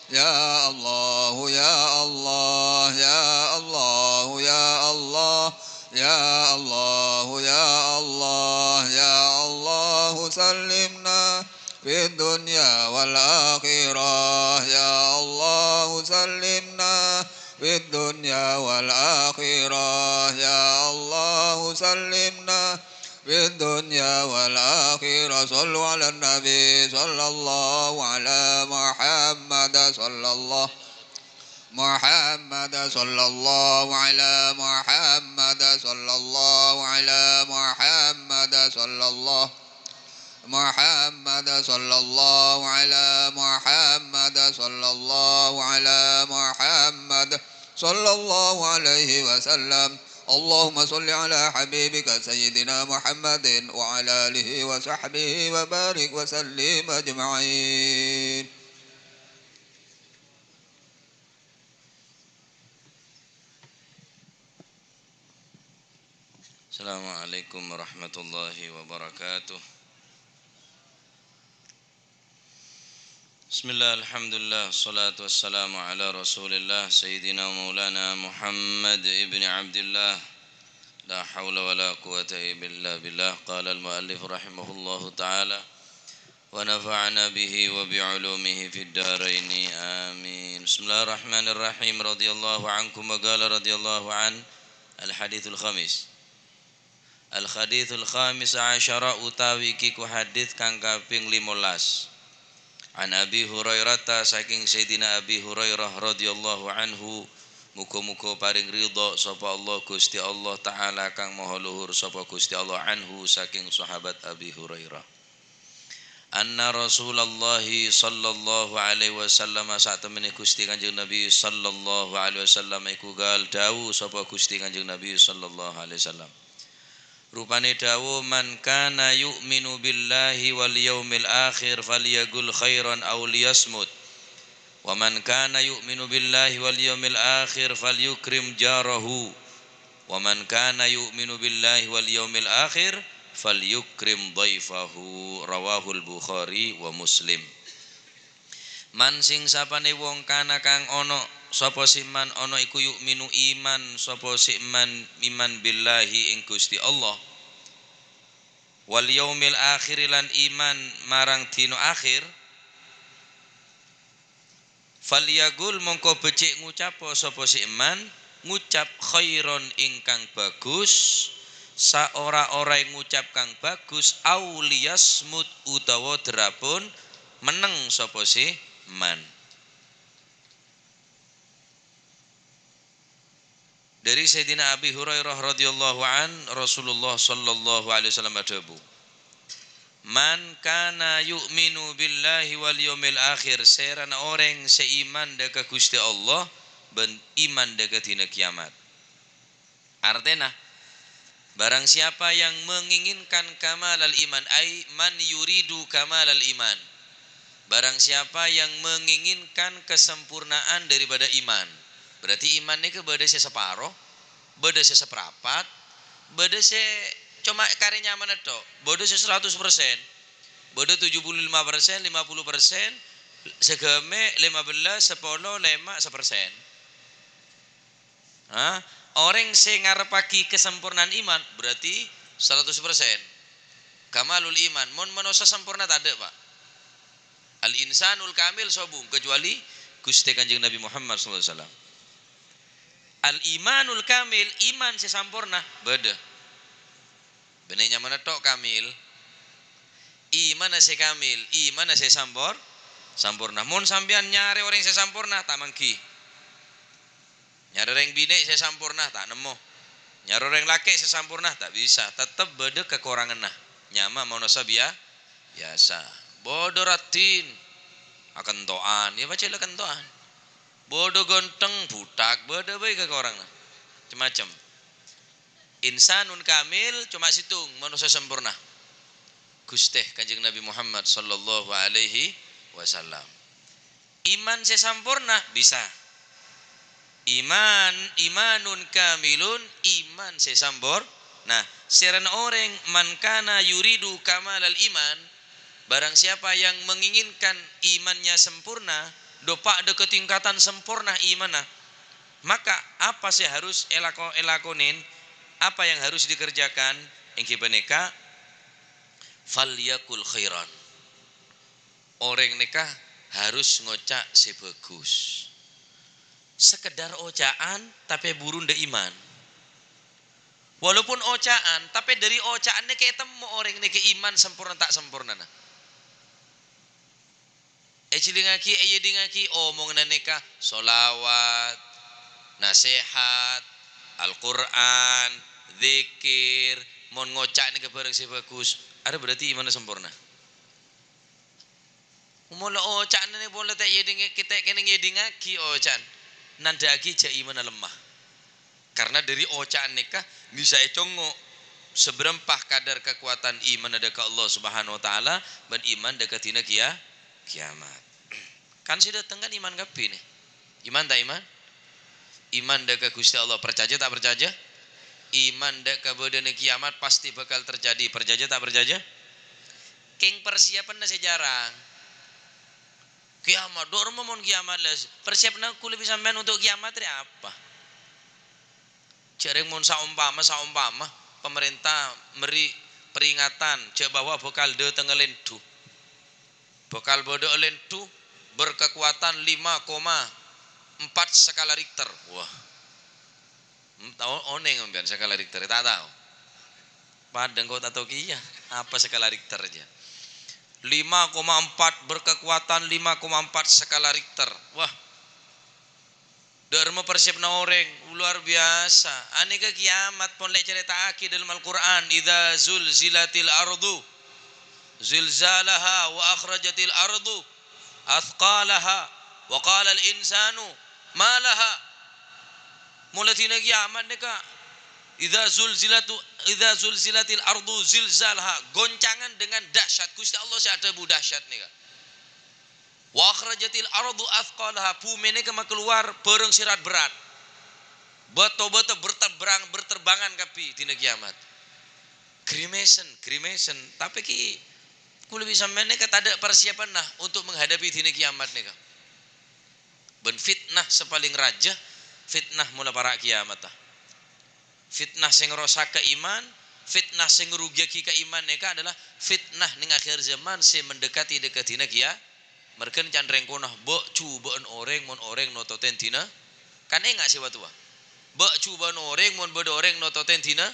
يا الله، يا الله، يا الله، يا الله، يا الله، يا الله، يا الله، سلمنا في الدنيا والآخرة. يا الله، سلمنا في الدنيا والآخرة. يا الله، سلمنا في الدنيا والآخرة. صلوا على النبي صلى الله على محمد صلى الله محمد صلى الله على محمد صلى الله على محمد صلى الله محمد صلى الله على محمد صلى الله على محمد صلى الله عليه وسلم. اللهم صل على حبيبك سيدنا محمد وعلى آله وصحبه وبارك وسلم أجمعين. السلام عليكم ورحمة الله وبركاته. بسم الله، الحمد لله، الصلاة والسلام على رسول الله سيدنا مولانا محمد ابن عبد الله. لا حول ولا قوة إلا بالله. قال المؤلف رحمه الله تعالى، ونفعنا به وبعلومه في الدارين. آمين. بسم الله الرحمن الرحيم. رضي الله عنكم وقال رضي الله عنه. الحديث الخامس. Al-haditsul khamis asyara utawi iki ku hadits kang kaping limolas. An Abi Hurairata, saking Sayyidina Abi Hurairah radhiyallahu anhu, muga-muga paring ridha sapa Allah Gusti Allah Ta'ala kang maha luhur sapa Gusti Allah anhu saking sahabat Abi Hurairah. Anna Rasulullah sallallahu alaihi wasallam, satemene Gusti Kanjeng Nabi sallallahu alaihi wasallam iku gal dawuh sapa Gusti Kanjeng Nabi sallallahu alaihi wasallam. Rupane dawuh, "Man kana yu'minu billahi wal yaumil akhir falyaqul khairan aw liyasmut. Wa man kana yu'minu billahi wal yaumil akhir falyukrim jarahu. Wa man kana yu'minu billahi wal yaumil akhir falyukrim dhaifahu." Rawahul Bukhari wa Muslim. Man sing sapane wong kana kang ono, sapa si man ono iku yu'minu iman, sapa si man iman billahi ing Gusti Allah, wal yaumil akhir lan iman marang dina akhir, falyaqul mongko becik ngucap sapa si man, ngucap khairon ingkang bagus, saora-orae ngucap kang bagus, aw liyasmut utawa drapun menneng sapa si man. Dari Sayyidina Abi Hurairah radhiyallahu an, Rasulullah sallallahu alaihi wasallam adhabu, "Man kana yu'minu billahi wal yaumil akhir," serana oreng se iman dha ka Gusti Allah ban iman dha ka dina kiamat. Artena, barang siapa yang menginginkan kamalal iman, ai man yuridu kamalal iman. Barang siapa yang menginginkan kesempurnaan daripada iman. Berarti iman nèka bâdâ sè saparo, bâdâ sè saprapat, bâdâ sè coma karè nyamana tok, bâdâ sè seratus persen, bâdâ tujuh puluh lima persen, lima puluh persen, saghâmè', lima belas, sapolo, lèma', sapersen. Ha? Orèng sè ngarepaghi kasampornaan iman, berarti seratus persen. Kamalul iman. Mon manossa samporna tadâ', Pak. Al-insanul kamil sobung, kecuali Ghustè Kanjeng Nabi Muhammad sallallahu alaihi wasallam. Al-imanul kamil, iman sè samporna, bâdâ. Bânnè nyamana tok kamil. Imanna sè kamil, imanna sè sampor-, samporna. Mon sampèyan nyarè orèng sè samporna, ta' mangghi. Nyarè orèng binè' sè samporna, ta' nemmo. Nyarè orèng lakè' sè samporna, ta' bisa. Tettep bâdâ kakoranganna. Nyama manossa biya-, biyasa. Bâdâ raddhin. Akento'an. Iyâ, pajhât la kento'an. Bâdâ ghântheng, buthak, bâdâ bhâi kakorangna. Macem-macem. Insanun kamil coma sèttong, manossa samporna. Ghustè Kanjeng Nabi Muhammad sallallahu alaihi wasallam. Iman sè samporna bisa. Iman, imanun kamilun, iman sè sampor-, nah, sèrana orèng, "Man kana yuridu kamalal iman," barang siapa yang menginginkan imannya sempurna, dâpa' dâ' ka tingkatan sempurna imanna, maka apa sè harus èlako-, èlakonè? Apa yang harus dikerjakan? Èngghi panèka, "Falyakul khairan." Orèng nèka harus ngoca' sè bhâghus. Sekedar oca'an, tapè buru ndak iman. Walaupun oca'an, tapè dâri oca'an nèka ètemmo orèng nèka iman samporna ta' sampornana. Èjhilingngaghi, èyèdingngaghi omonganna nèka, sholawat, nasèhat, Al-Qur'an, dzikir, mon ngoca' nèka bhârâng sè bhâghus, arèya berarti imanna samporna. Mola oca'na nè polè ta' èyèdingngè-, ta' kènèng èyèdingngaghi oca'an, nandhâ'aghi jhâ' imanna lemma. Karna dâri oca'an nèka bisa ècongngo' sabârâmpa kadar kakowadhân imanna dâ' ka Allah Subhanahu wa Ta'ala bân iman dâ' ka dina kiya-, kiyamat. Kan sè dâteng kan iman kabbhi, nè. Iman ta' iman? Iman dâ' ka Ghustè Allah, parcajâ ta' parcajâ? Iman dâ' ka bâdâna kiyamat pastè bhâkal terjadi, parcajâ ta' parcajâ? Kèng parsiyapanna sè jhârâng. Kiyamat, dâ' remma mon kiyamat, lès. Parsiyapanna kulâ bi' sampèyan untuk kiyamat rè apa? Jhâreng mon saompama, saompama pamarènta mèrri' peringatan jhâ' bahwa bhâkal dâtengnga lèndhu. Bhâkal bâdâ'â lèndhu berkekuatan lima koma empat skala Richter. Wah. Hmm, tao onèng sampèyan skala Richter? Ta' tao. Padâ engko' ta' tao kèya. Apa skala Richter jâ? Lima koma empat, berkekuatan lima koma empat skala Richter. Wah. Dâ' remma parsiyapanna orèng, luar biasa. Anèka kiyamat pon lè' ècarèta'aghi dâlem Al-Qur'an, "Idza zulzilatil ardu zilzalaha wa akhrajatil ardu atsqalaha wa qalal insanu ma laha." Mola dina kiyamat nèka, "Idza zulzilatu, idza zulzilatil ardu zilzalaha," goncangan dengan dahsyat. Ghustè Allah sè adhâbu dahsyat nèka. "Wa akhrajatil ardu atsqalaha," bhumè nèka makalowar bhârâng sè rat-bherrât. Bâto-bâto berterbrang-, berterbangan kabbhi dina kiyamat. Grimèsen, grimèsen. Tapè ghi' kulâ bi' sampèyan nèka tadâ' parsiyapanna untuk menghadapi dina kiyamat nèka. Bân fitnah sè palèng rajâ, fitnah mola para' kiyamatta. Fitnah sè ngarosakè iman, fitnah sè ngarogiyaghi ka iman nèka adalah fitnah nèng akhir zaman sè mendekati dâ' ka dina kiya-, Marghâna can rèng kono, bâ' jhubâ'ân orèng mon orèng nototè dina. Kan enga' sè wa-towa. Bâ' jhubâ'ân orèng mon bâdâ orèng nototè dina.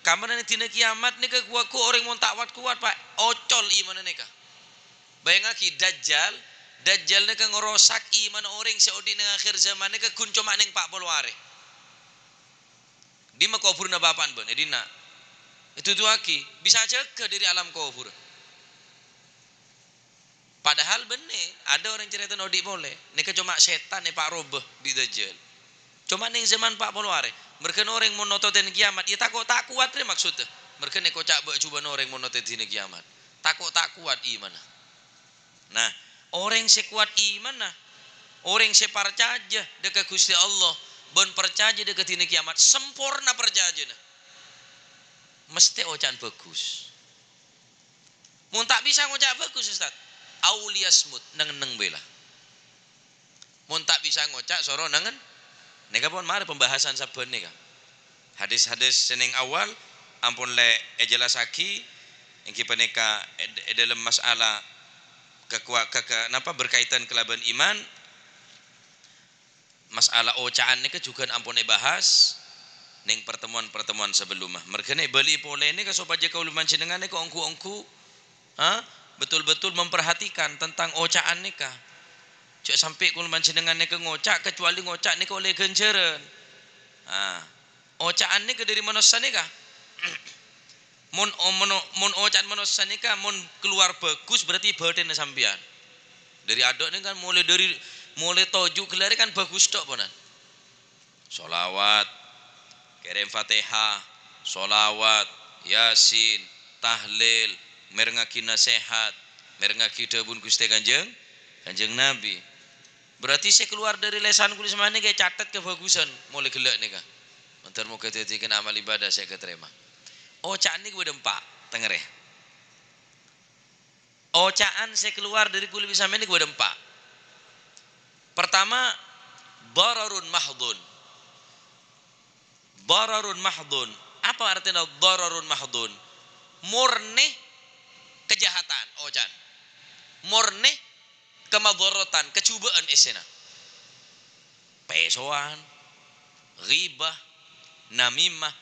Kamana dina kiyamat nèka ghu-, ghu orèng mon ta' wat-kowat, Pa', ocol imanna nèka. Bâjângaghi, Dajjal, Dajjal nèka ngarosak imanna orèng sè odi' nèng akhir zaman nèka ghun coma nèng pa' polo arè. Dimma koburna bapa'na bâ'na? È dinna'. Èduduwaghi, bisa jâgâ dâri alam kobur. Padahal bânnè, adâ' orèng carètana odi' polè. Nèka coma sètan èparoba bi' Dajjal. Coma nèng zaman pa' polo arè. Marghâna orèng mon nototè kiyamat, ya tako' ta' kowat rè maksodda. Marghâna èkoca' bâ' jhubâ'ân orèng mon nototè dina kiyamat. Tako' ta' kowat imanna. Nah, orèng sè kowat imanna, orèng sè parcajâ dâ' ka Ghustè Allah bân parcajâ dâ' ka dina kiyamat, samporna parcajâna, mestè oca'an bhâghus. Mon ta' bisa ngoca' bhâghus, Ustaz, auliyasmut, neng-enneng bhâi la. Mon ta' bisa ngoca', soro nengngen. Nèka pon marè pembahasan sabbhân nèka. Hadis-hadis sè nèng awal ampon lè' èjellassaghi, èngghi panèka è, è dâlem masalah kekuwa-, ke, ke, napa, berkaitan kalabân iman. Masalah oca'an nèka jhughân ampon èbahas nèng pertemuan-pertemuan sabellumma. Marghâna èbâli'i polè nèka sopajâ kaulâ panjhennengngan nèka ongghu-ongghu, ha, betul-betul memperhatikan tentang oca'an nèka. Jhâ' sampè' kaulâ panjhennengngan nèka ngoca', kecuali ngoca' nèka ollè ghânjhârân. Ha, oca'an nèka dâri manossa nèka. Mon, mon, mon oca'an manossa nèka mon kalowar bhâghus, berarti bâthenna sampèyan. Dâri adâ' nèka kan molaè dâri, Molaè toju' ghellârè kan bhâghus tok, ponan. Sholawat, kèrèm Fatihah, sholawat, Yasin, tahlil, mèrengngaghi nasèhat, mèrengngaghi dhâbuna Ghustè Kanjeng, Kanjeng Nabi. Berarti sè kalowar dâri lèsan kaulâ sampèyan nèka ècatet kabhâghusân molaè ghellâ' nèka. Mandhâr moghâ dhâddhi kèng amal ibadah sè èkatarèma. Oca'an nèka bâdâ empa', tengngèrè. Oca'an sè kalowar dâri kaulâ bi' sampèyan nèka bâdâ empa'. Pertama, dhararun mahdhun. Dhararun mahdhun. Apa artèna dhararun mahdhun? Murni kejahatan, oca'an. Murni kamadharatan, kajhubâ'ân essèna. Pèsowan, ghibah, namimah,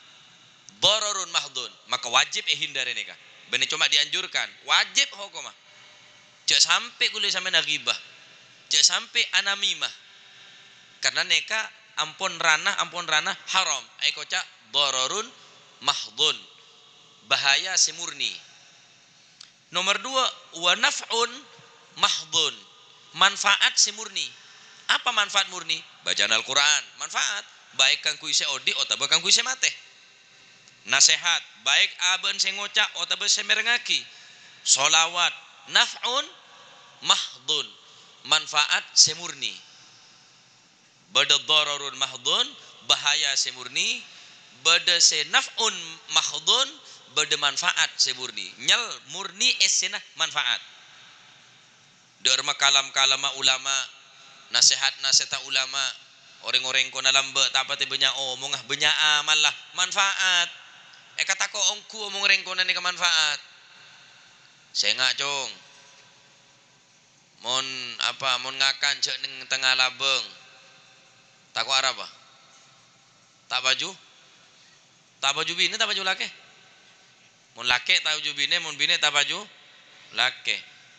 dhararun mahdhun, maka wajib èhindari nèka. Bânnè coma dianjurkan, wajib hokomma. Jhâ' sampè' kaulâ sampèyan aghibah, jhâ' sampè' anamimah. Karna nèka ampon ranah, ampon ranah haram, èkoca' dhararun mahdhun, bahaya sè murni. Nomer dua, wa naf'un mahdhun, manfaat sè murni. Apa manfaat murni? Bacaan Al-Qur'an, manfaat, baik kaangghuy sè odi' otabâ kaangghuy sè matè. Nasèhat, baik abâ'na sè ngoca' otabâ sè mèrengngaghi. Sholawat, naf'un mahdhun, manfaat sè murni. Bâdâ dhararun mahdhun, bahaya sè murni, bâdâ sè naf'un mahdhun, bâdâ manfaat sè murni. Nyel murni essèna manfaat. Dâ'ramma kalam-kalamma ulama, nasèhat-nasèhatta ulama, orèng-orèng kona lambâ' ta' patè bânnya' omongnga, bânnya' amalla, manfaat. Èkatako' ongghu omong orèng kona nèka manfaat. Sènga', Cong. Mon apa, mon ngakan jhâ' neng tengnga labâng. Tako' arapa? Ta' paju? Ta' paju binè, ta' paju lakè? Mon lakè ta' paju binè, mon binè ta' paju lakè.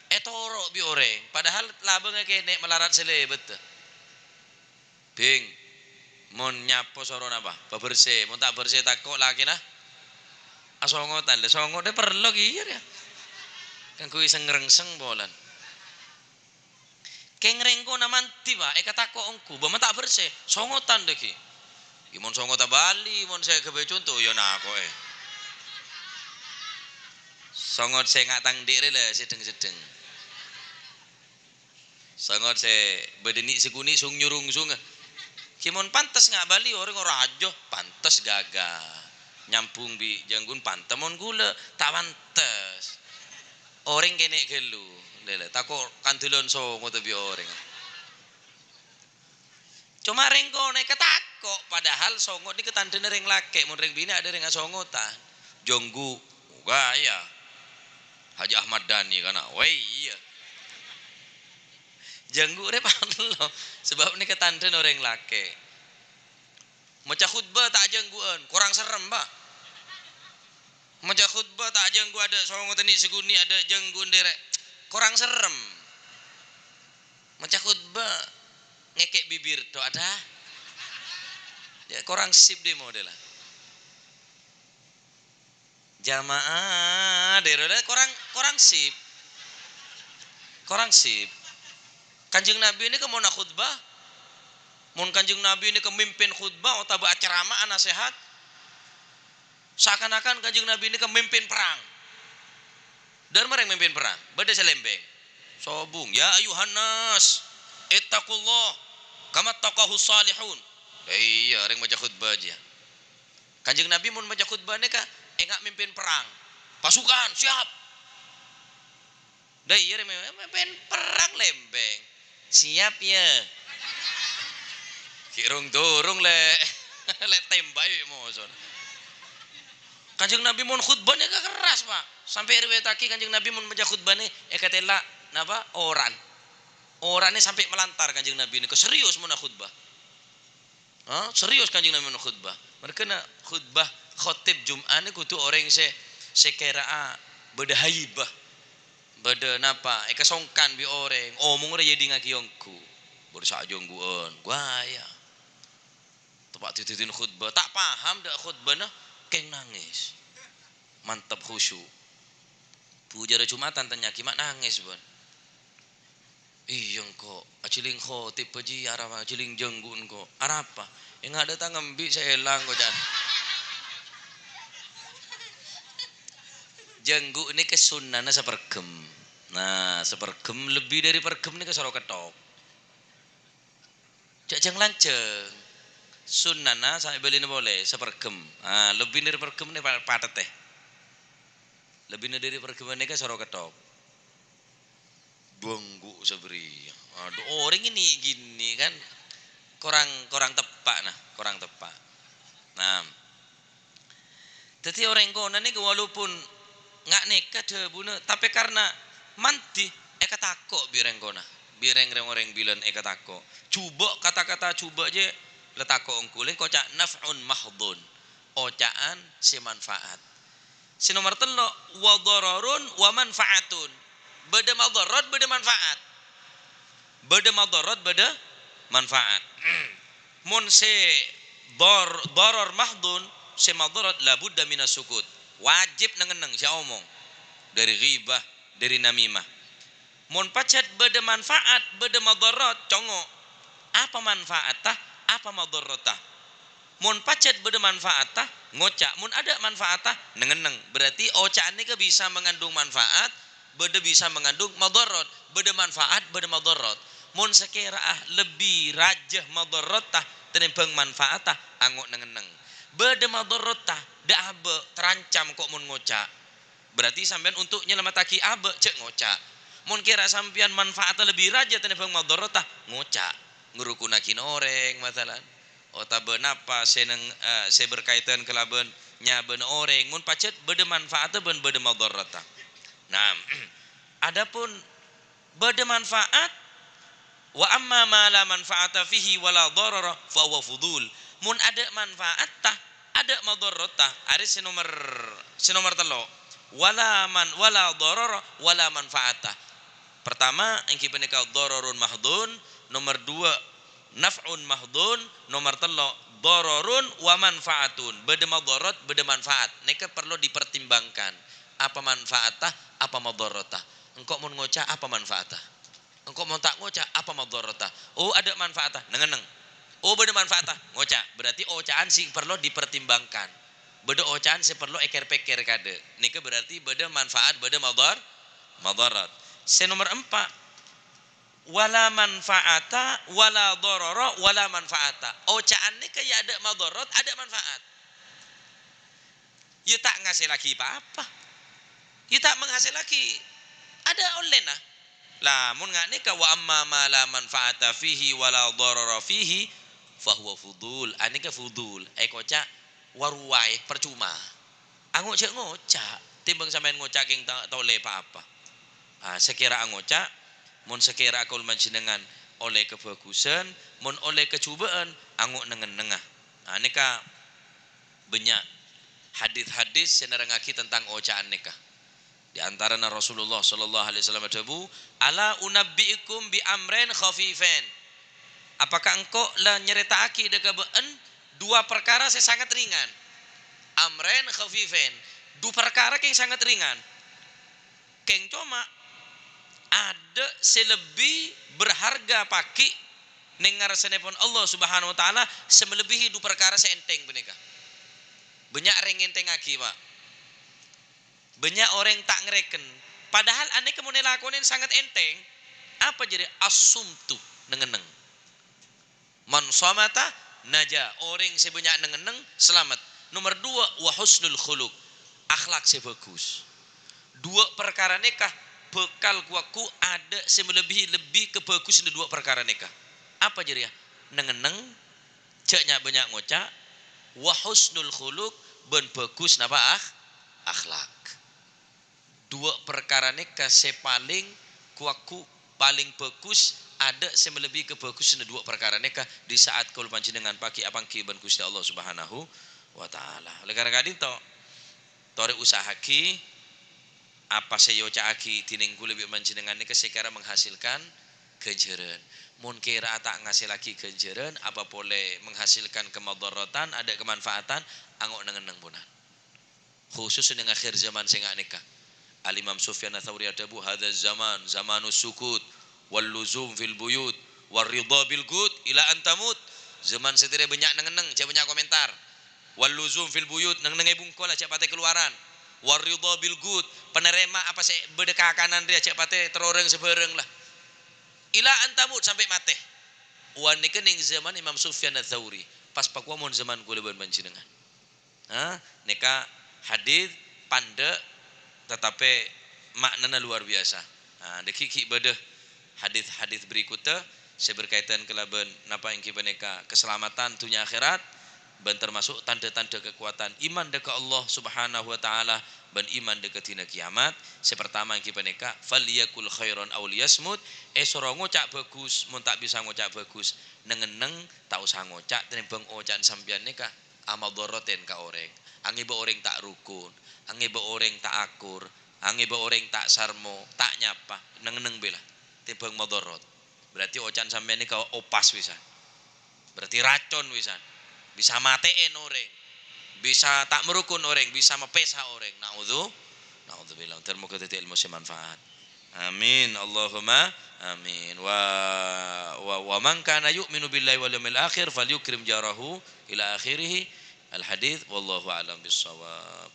Ètoro' bi' orèng, padahal labângnga kènè' malarat sè lèbât. Bhing, mon nyapo soro napa? Pabersè. Mon ta' bersè tako' lakèna asongotan. Lha songot dâ' parlo kèya rèya. Kaangghuy seng-rèngseng polana. Kèng rèng kona mandhi, Pak, èkatako' ongghu, bâ' mon ta' bersè, songotan dâggi'. Iyâ mon songotta bâli, mon sè ghâbây conto, iyâ nako'è. Songot sè nga' tang dhi' rè la, sèddheng-sèddheng. Songot sè bâdâ ni'-sèkoni' sung-nyurungsungnga. Ghi mon pantes nga' bâli orèng ora ajo, pantes ghâgâ. Nyambung bi' jhângghuna pantes, mon ghulâ ta' pantes. Orèng kènè' ghâllu. Lèlè, tako' kandhâlân songotta bi' orèng. Coma rèng kona èkatako', padahal songot nèka tandhâna rèng lakè', mon rèng binè' adâ' rèng asongotan. Jhânggu', moghâ iyâ. Haji Ahmad Dhani kana', wè iyâ. Jhânggu' rè parlo, sabâb nèka tandhâna orèng lakè'. Maca khutbah ta' jhânggu'ân, korang serrem, Pak. Maca khutbah ta' jhânggu' adâ' songotta ni'-sèkoni' adâ' jhânggu'ân dârè', korang serrem. Maca khutbah ngèkè' bibir tok adâ'. Yâ, korang sip dâ' modella. Jamaah, dârâ korang, korang sip. Korang sip. Kanjeng Nabi nèka mon akhutbah, mon Kanjeng Nabi nèka mimpin khutbah otabâ acerama'a nasèhat, seakan-akan Kanjeng Nabi nèka mimpin perang. Dârâmma rèng mimpin perang? Bâdâ sè lèmbèng. Sobung, "Ya ayyuhan nas, ittaqullah kama taqahus salihun." Iyâ, rèng maca khutbah jiyâ. Kanjeng Nabi mon maca khutbah nèka enga' mimpin perang. Pasukan, siap! Dâ' iyâ rè, mimpin perang lèmbèng. Siap, yâ. Ghi' rung-durung lè', lè' tèmba'è mosona. Kanjeng Nabi mon khutbah nèka kerras, Pak. Sampè' èriwayataghi Kanjeng Nabi mon maca khutbah nè èkatella' napa? Oran. Oranna sampè' malantar Kanjeng Nabi nèka serius mon akhutbah. Ha, serius Kanjeng Nabi mon khutbah. Mangkana khutbah khotib Jum'ah nèko kodhu orèng sè, sè kèra'a bâdâ haibah. Bâdâ napa, èkasongkan bi' orèng, omong rè èdingngaghi ongghu. Bâdâ sajhânggu'ân, ghâbây. Teppa' didin khutbah, ta' paham dâ' khutbahna, kèng nangès. Mantep khusyuk. Bhujârâ Jum'atan tanya'aghi, "Ma' nangès, bân?" "Iyâ, engko', ajhâling khotib, Haji, arapa ajhâling jhângghu' engko'? Arapa?" "Enga' dâteng embi' sè èlang, ko', can." Jhângghu' nèka sunnana saperghem. Nah, saperghem, lebbi dhâri perghem nèka soro ketthok. Jhâ' jhâng-lanjhâng. Sunnana sa-, èbâlina polè, saperghem. Ah, lebbina dhâri perghem nè pa-, pathèttè. Lebbina dhâri perghem nèka soro ketthok. Jhângghu' sabâriyâ. Aduh, orèng ini gini kan kurang, kurang teppa', nah, kurang teppa'. Nah. Dhâddhi orèng kona nèka walaupun nga' nèka dhâbuna, tapè karna mandhi èkatako' bi' orèng kona, bi' rèng-, rèng-orèng bilân èkatako'. Jhubâ', kata-kata jhubâ' jâ la tako' engko', lè koca' naf'un mahdhun, oca'an sè manfaat. Sè nomer tello', wa dhararun wa manfa'atun. Bâdâ madharat, bâdâ manfaat. Bâdâ madharat, bâdâ manfaat. Mon sè dhar-, dharar mahdhun, sè madharat, la budda minas sukut. Wajib neng-enneng, jhâ' omong. Dhâri ghibah, dhâri namimah. Mon pajhât bâdâ manfaat, bâdâ madharat, congo'. Apa manfaatta? Apa madharatta? Mon pajhât bâdâ manfaatta, ngoca'. Mon adâ' manfaatta, neng-enneng. Berarti oca'an nèka bisa mengandung manfaat, bâdâ bisa mengandung madharat. Bâdâ manfaat, bâdâ madharat. Mon sakèra'a lebbi rajâ madharatta tènèmbhâng manfaatta, ango' neng-enneng. Bâdâ madharatta, dâ' abâ', terancam ko' mon ngoca'. Berarti sampèyan untuk nyalamettaghi abâ', jhâ' ngoca'. Mon kèra sampèyan manfaatta lebbi rajâ tènèmbhâng madharatta, ngoca'. Ngrukun aghina orèng, masalan. Otabâ napa sè neng-, eh, sè berkaitan kalabân nyabâna orèng, mon pajhât bâdâ manfaatta bân bâdâ madharatta. Nah, adapun bâdâ manfaat, wa amma ma la manfaata fihi wa la dharara fa huwa fudul. Mon adâ' manfaatta, adâ' madharatta, arè sè nomer, sè nomer tello'. Wa la man-, wa la dharara wa la manfaata. Pertama, èngghi panèka dhararun mahdhun, nomer dua, naf'un mahdhun, nomer tello', dhararun wa manfaatun. Bâdâ madharat, bâdâ manfaat. Nèka parlo dipertimbangkan. Apa manfaatta, apa madharatta? Engko' mon ngoca', apa manfaatta? Engko' mon ta' ngoca', apa madharatta? Oh, adâ' manfaatta, neng-enneng. Oh, bâdâ manfaatta, ngoca'. Berarti oca'an sè parlo dipertimbangkan. Bâdâ oca'an sè parlo èkèr-pèkkèr kaadâ'. Nèka berarti bâdâ manfaat, bâdâ madhar-, madharat. Sè nomer empa', wa la manfaata, wa la dharara, wa la manfaata. Oca'an nèka ya adâ' madharat, adâ' manfaat. Ya ta' ngasèllaghi pa-apa. Ya ta' menghasilaghi. Adâ' ollèna. La, mon nga' nèka, "Wa amma ma la manfaata fihi wa la dharara fihi, fa huwa fudul." Anèka fudul. Èkoca' wa ruwai, parcoma. Ango' jhâ' ngoca', tèmbhâng sampèyan ngoca' kèng ta-, ta' ollè pa-apa. Ah, sakèra angoca', mon sakèra kaulâ panjhennengngan ollè kabhâghusân, mon ollè kajhubâ'ân, ango' neng-ennengnga. Ah, nèka bânnya' hadis-hadis sè nerrangngaghi tentang oca'an nèka. Di antarana Rasulullah sallallahu alaihi wasallam adhâbu, "Ala unabbi'ukum bi amrain khafifain?" Apakah engko' la nyarèta'aghi dâ' ka bâ'ân dua parkara sè sangat ringan? Amrain khafifain, dhu parkara kèng sangat ringan. Kèng coma, adâ' sè lebbi berharga paghi' neng ngarsanèpon Allah Subhanahu wa Ta'ala sè malebbihi dhu parkara sè ènthèng panèka. Bânnya' rèng ngènthèngngaghi, Pa'. Bânnya' orèng ta' ngarèken. Padahal anèka mon èlakonè sangat ènthèng. Apa jârèya? As-sumtu, neng-enneng. "Man shamata naja." Orèng sè bânnya' neng-enneng, salamet. Nomer dua, "wa husnul khuluq." Akhlak sè bhâghus. Dua parkara nèka bhâkal ghu-lagghu adâ' sè malebbihi lebbi kabhâghusânna dua parkara nèka. Apa jârèya? Neng-enneng, jhâ' nya'-bânnya' ngoca', wa husnul khuluq, bân bhâghus napa akh-, akhlak. Dua parkara nèka sè palèng ghu-lagghu, palèng bhâghus, adâ' sè malebbi kabhâghusânna dua parkara nèka di saat kaulâ panjhennengngan paghi' apangghi bân Ghustè Allah Subhanahu wa Ta'ala. Oleh karana ka'dinto, torè usaha'aghi apa sè èoca'aghi dhinèng kaulâ bi' panjhennengngan nèka sè kèra menghasilkan ghânjhârân. Mon kèra'a ta' ngasèllaghi ghânjhârân, apa polè menghasilkan kamadharatan, adâ' kamanfaatan, ango' neng-enneng, ponan. Khusus neng akhir zaman sè nga' nèka. Al-Imam Sufyan Ats-Tsauri adhâbu, "Hadza zaman, zamanus sukut." Wal luzum fil buyut, war ridha bil qut ila an tamut. Zaman satèya bânnya' neng-enneng, jhâ' bânnya' komentar. Wal luzum fil buyut, neng-enneng è bungkol, jhâ' patè kalowaran. War ridha bil qut, panarèma apa sè bâdâ kakanan rèya, jhâ' patè terro orèng sabhârâng la. Ila an tamut, sampè' matè. Wah, nèka neng zaman Imam Sufyan Ats-Tsauri, pas pakowa mon zaman kaulâ bân panjhennengngan. Ha, nèka hadits pandâ', tatapè ma'nana luar biasa. Ha, dâgghi' ghi' bâdâ hadits-hadits berikutta sè berkaitan kalabân napa ènggi panèka kasalameddhân dhunnya akhèrat, bân termasuk tandhâ-tandhâ kakowadhân iman dâ' ka Allah Subhanahu wa Ta'ala bân iman dâ' ka dina kiyamat. Sè partama ènggi panèka, "Falyakul khairan aw liyasmut," èsoro ngoca' bhâghus, mon ta' bisa ngoca' bhâghus, neng-enneng ta' osa ngoca' tèmbhâng oca'an sampèyan nèka amadharaten ka orèng, angèbâ orèng ta' rukun, angèbâ orèng ta' akur, angèbâ orèng ta' sarmo, ta' nyapa, neng-enneng bhâi la, tèmbhâng madharat. Berarti oca'an sampèyan nèka opas wisan. Berarti racon wisan. Bisa matè'è orèng, bisa ta' marukun orèng, bisa mapèsa orèng. Na'udzu-, na'udzubillah. Muga dhâddhi ilmu sè manfaat. Amin. Allahumma amin. Wa, wa, wa man kana yu'minu billahi wal yaumil akhir falyukrim jarahu ila akhirih. Al-hadits. Wallahu a'lam bissawab.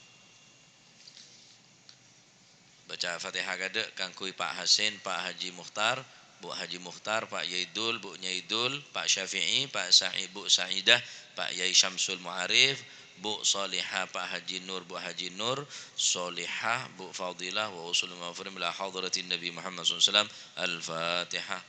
Baca Fatihah kaadâ' kaangghuy Pa' Hasin, Pa' Haji Mukhtar, Bu' Haji Mukhtar, Pa' Yai Dul, Bu' Nyai Dul, Pa' Syafi'i, Pa' Sa'i-, Bu' Sa'idah, Pa' Yai Syamsul Ma'arif, Bu' Salihah, Pa' Haji Nur, Bu' Haji Nur, Salihah, Bu' Fadilah, wa usul maghfurin ila hadratin Nabi Muhammad sallallahu alaihi wasallam. Al-Fatihah.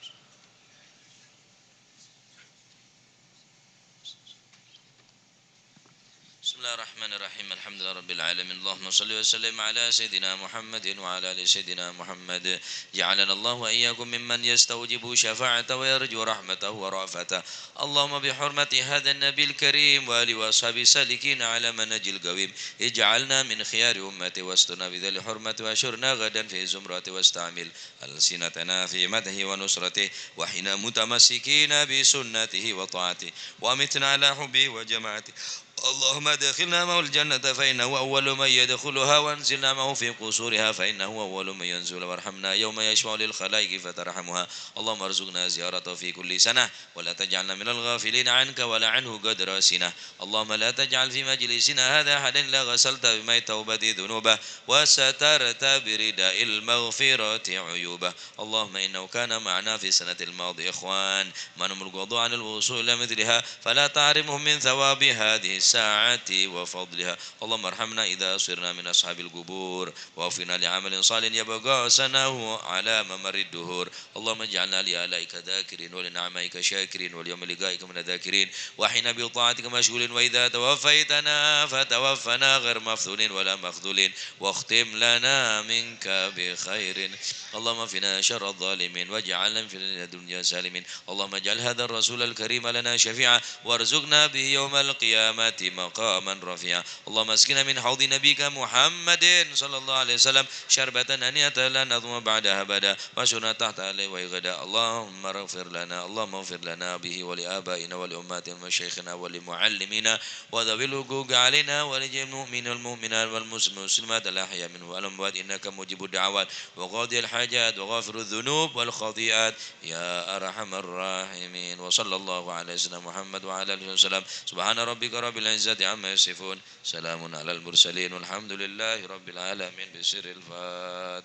بسم الله الرحمن الرحيم. الحمد لله رب العالمين. اللهم صل وسلم على سيدنا محمد وعلى آل سيدنا محمد. جعلنا الله وإياكم ممن يستوجب شفاعته ويرجو رحمته ورأفته. اللهم بحرمة هذا النبي الكريم وآله وأصحابه السالكين على منهجه القويم، اجعلنا من خيار أمته واسترنا بذيل حرمته واحشرنا غدا في زمرته واستعمل ألسنتنا في مدحه ونصرته، وأحينا متمسكين بسنته وطاعته، وأمتنا على حبه وجماعته. اللهم أدخلنا معه الجنة فإنه أول من يدخلها، وأنزلنا معه في قصورها فإنه أول من ينزل، وارحمنا يوم يشفع للخلائق فترحمها. اللهم ارزقنا زيارته في كل سنة، ولا تجعلنا من الغافلين عنك ولا عنه قدر سنة. اللهم لا تجعل في مجلسنا هذا أحدا إلا غسلت بماء التوبة ذنوبه، وسترت برداء المغفرة عيوبه. اللهم إنه كان معنا في السنة الماضية إخوان منهم القدرة على الوصول إلى مثلها، فلا تحرمهم من ثواب هذه الساعة وفضلها. اللهم ارحمنا إذا صرنا من أصحاب القبور، ووفقنا لعمل صالح يبقى أثره على ممر الدهور. اللهم اجعلنا لآلائك ذاكرين ولنعمائك شاكرين وليوم لقائك من الذاكرين، وأحينا بطاعتك مشغولين، وإذا توفيتنا فتوفنا غير مفتونين ولا مخذولين، واختم لنا منك بخير. اللهم اكفنا شر الظالمين، واجعلنا في الدنيا سالمين. اللهم اجعل هذا الرسول الكريم لنا شفيعا، وارزقنا به يوم القيامة مقاما رفيعا. اللهم اسقنا من حوض نبيك محمد صلى الله عليه وسلم شربة هنيئة لا نظمأ بعدها أبدا، وانشرنا تحت لوائه غدا. اللهم اغفر لنا، اللهم اغفر لنا به ولآبائنا ولأمهاتنا ولمشايخنا ولمعلمينا وذوي الحقوق علينا ولجميع المؤمنين والمؤمنات والمسلمين والمسلمات الأحياء منهم والأموات إنك مجيب الدعوات وقاضي الحاجات وغافر الذنوب والخطيئات يا أرحم الراحمين. وصلى الله على سيدنا محمد وعلى آله وسلم. سبحان ربك رب العزة عما يصفون. سلام على المرسلين والحمد لله رب العالمين. بسر الفاتحة.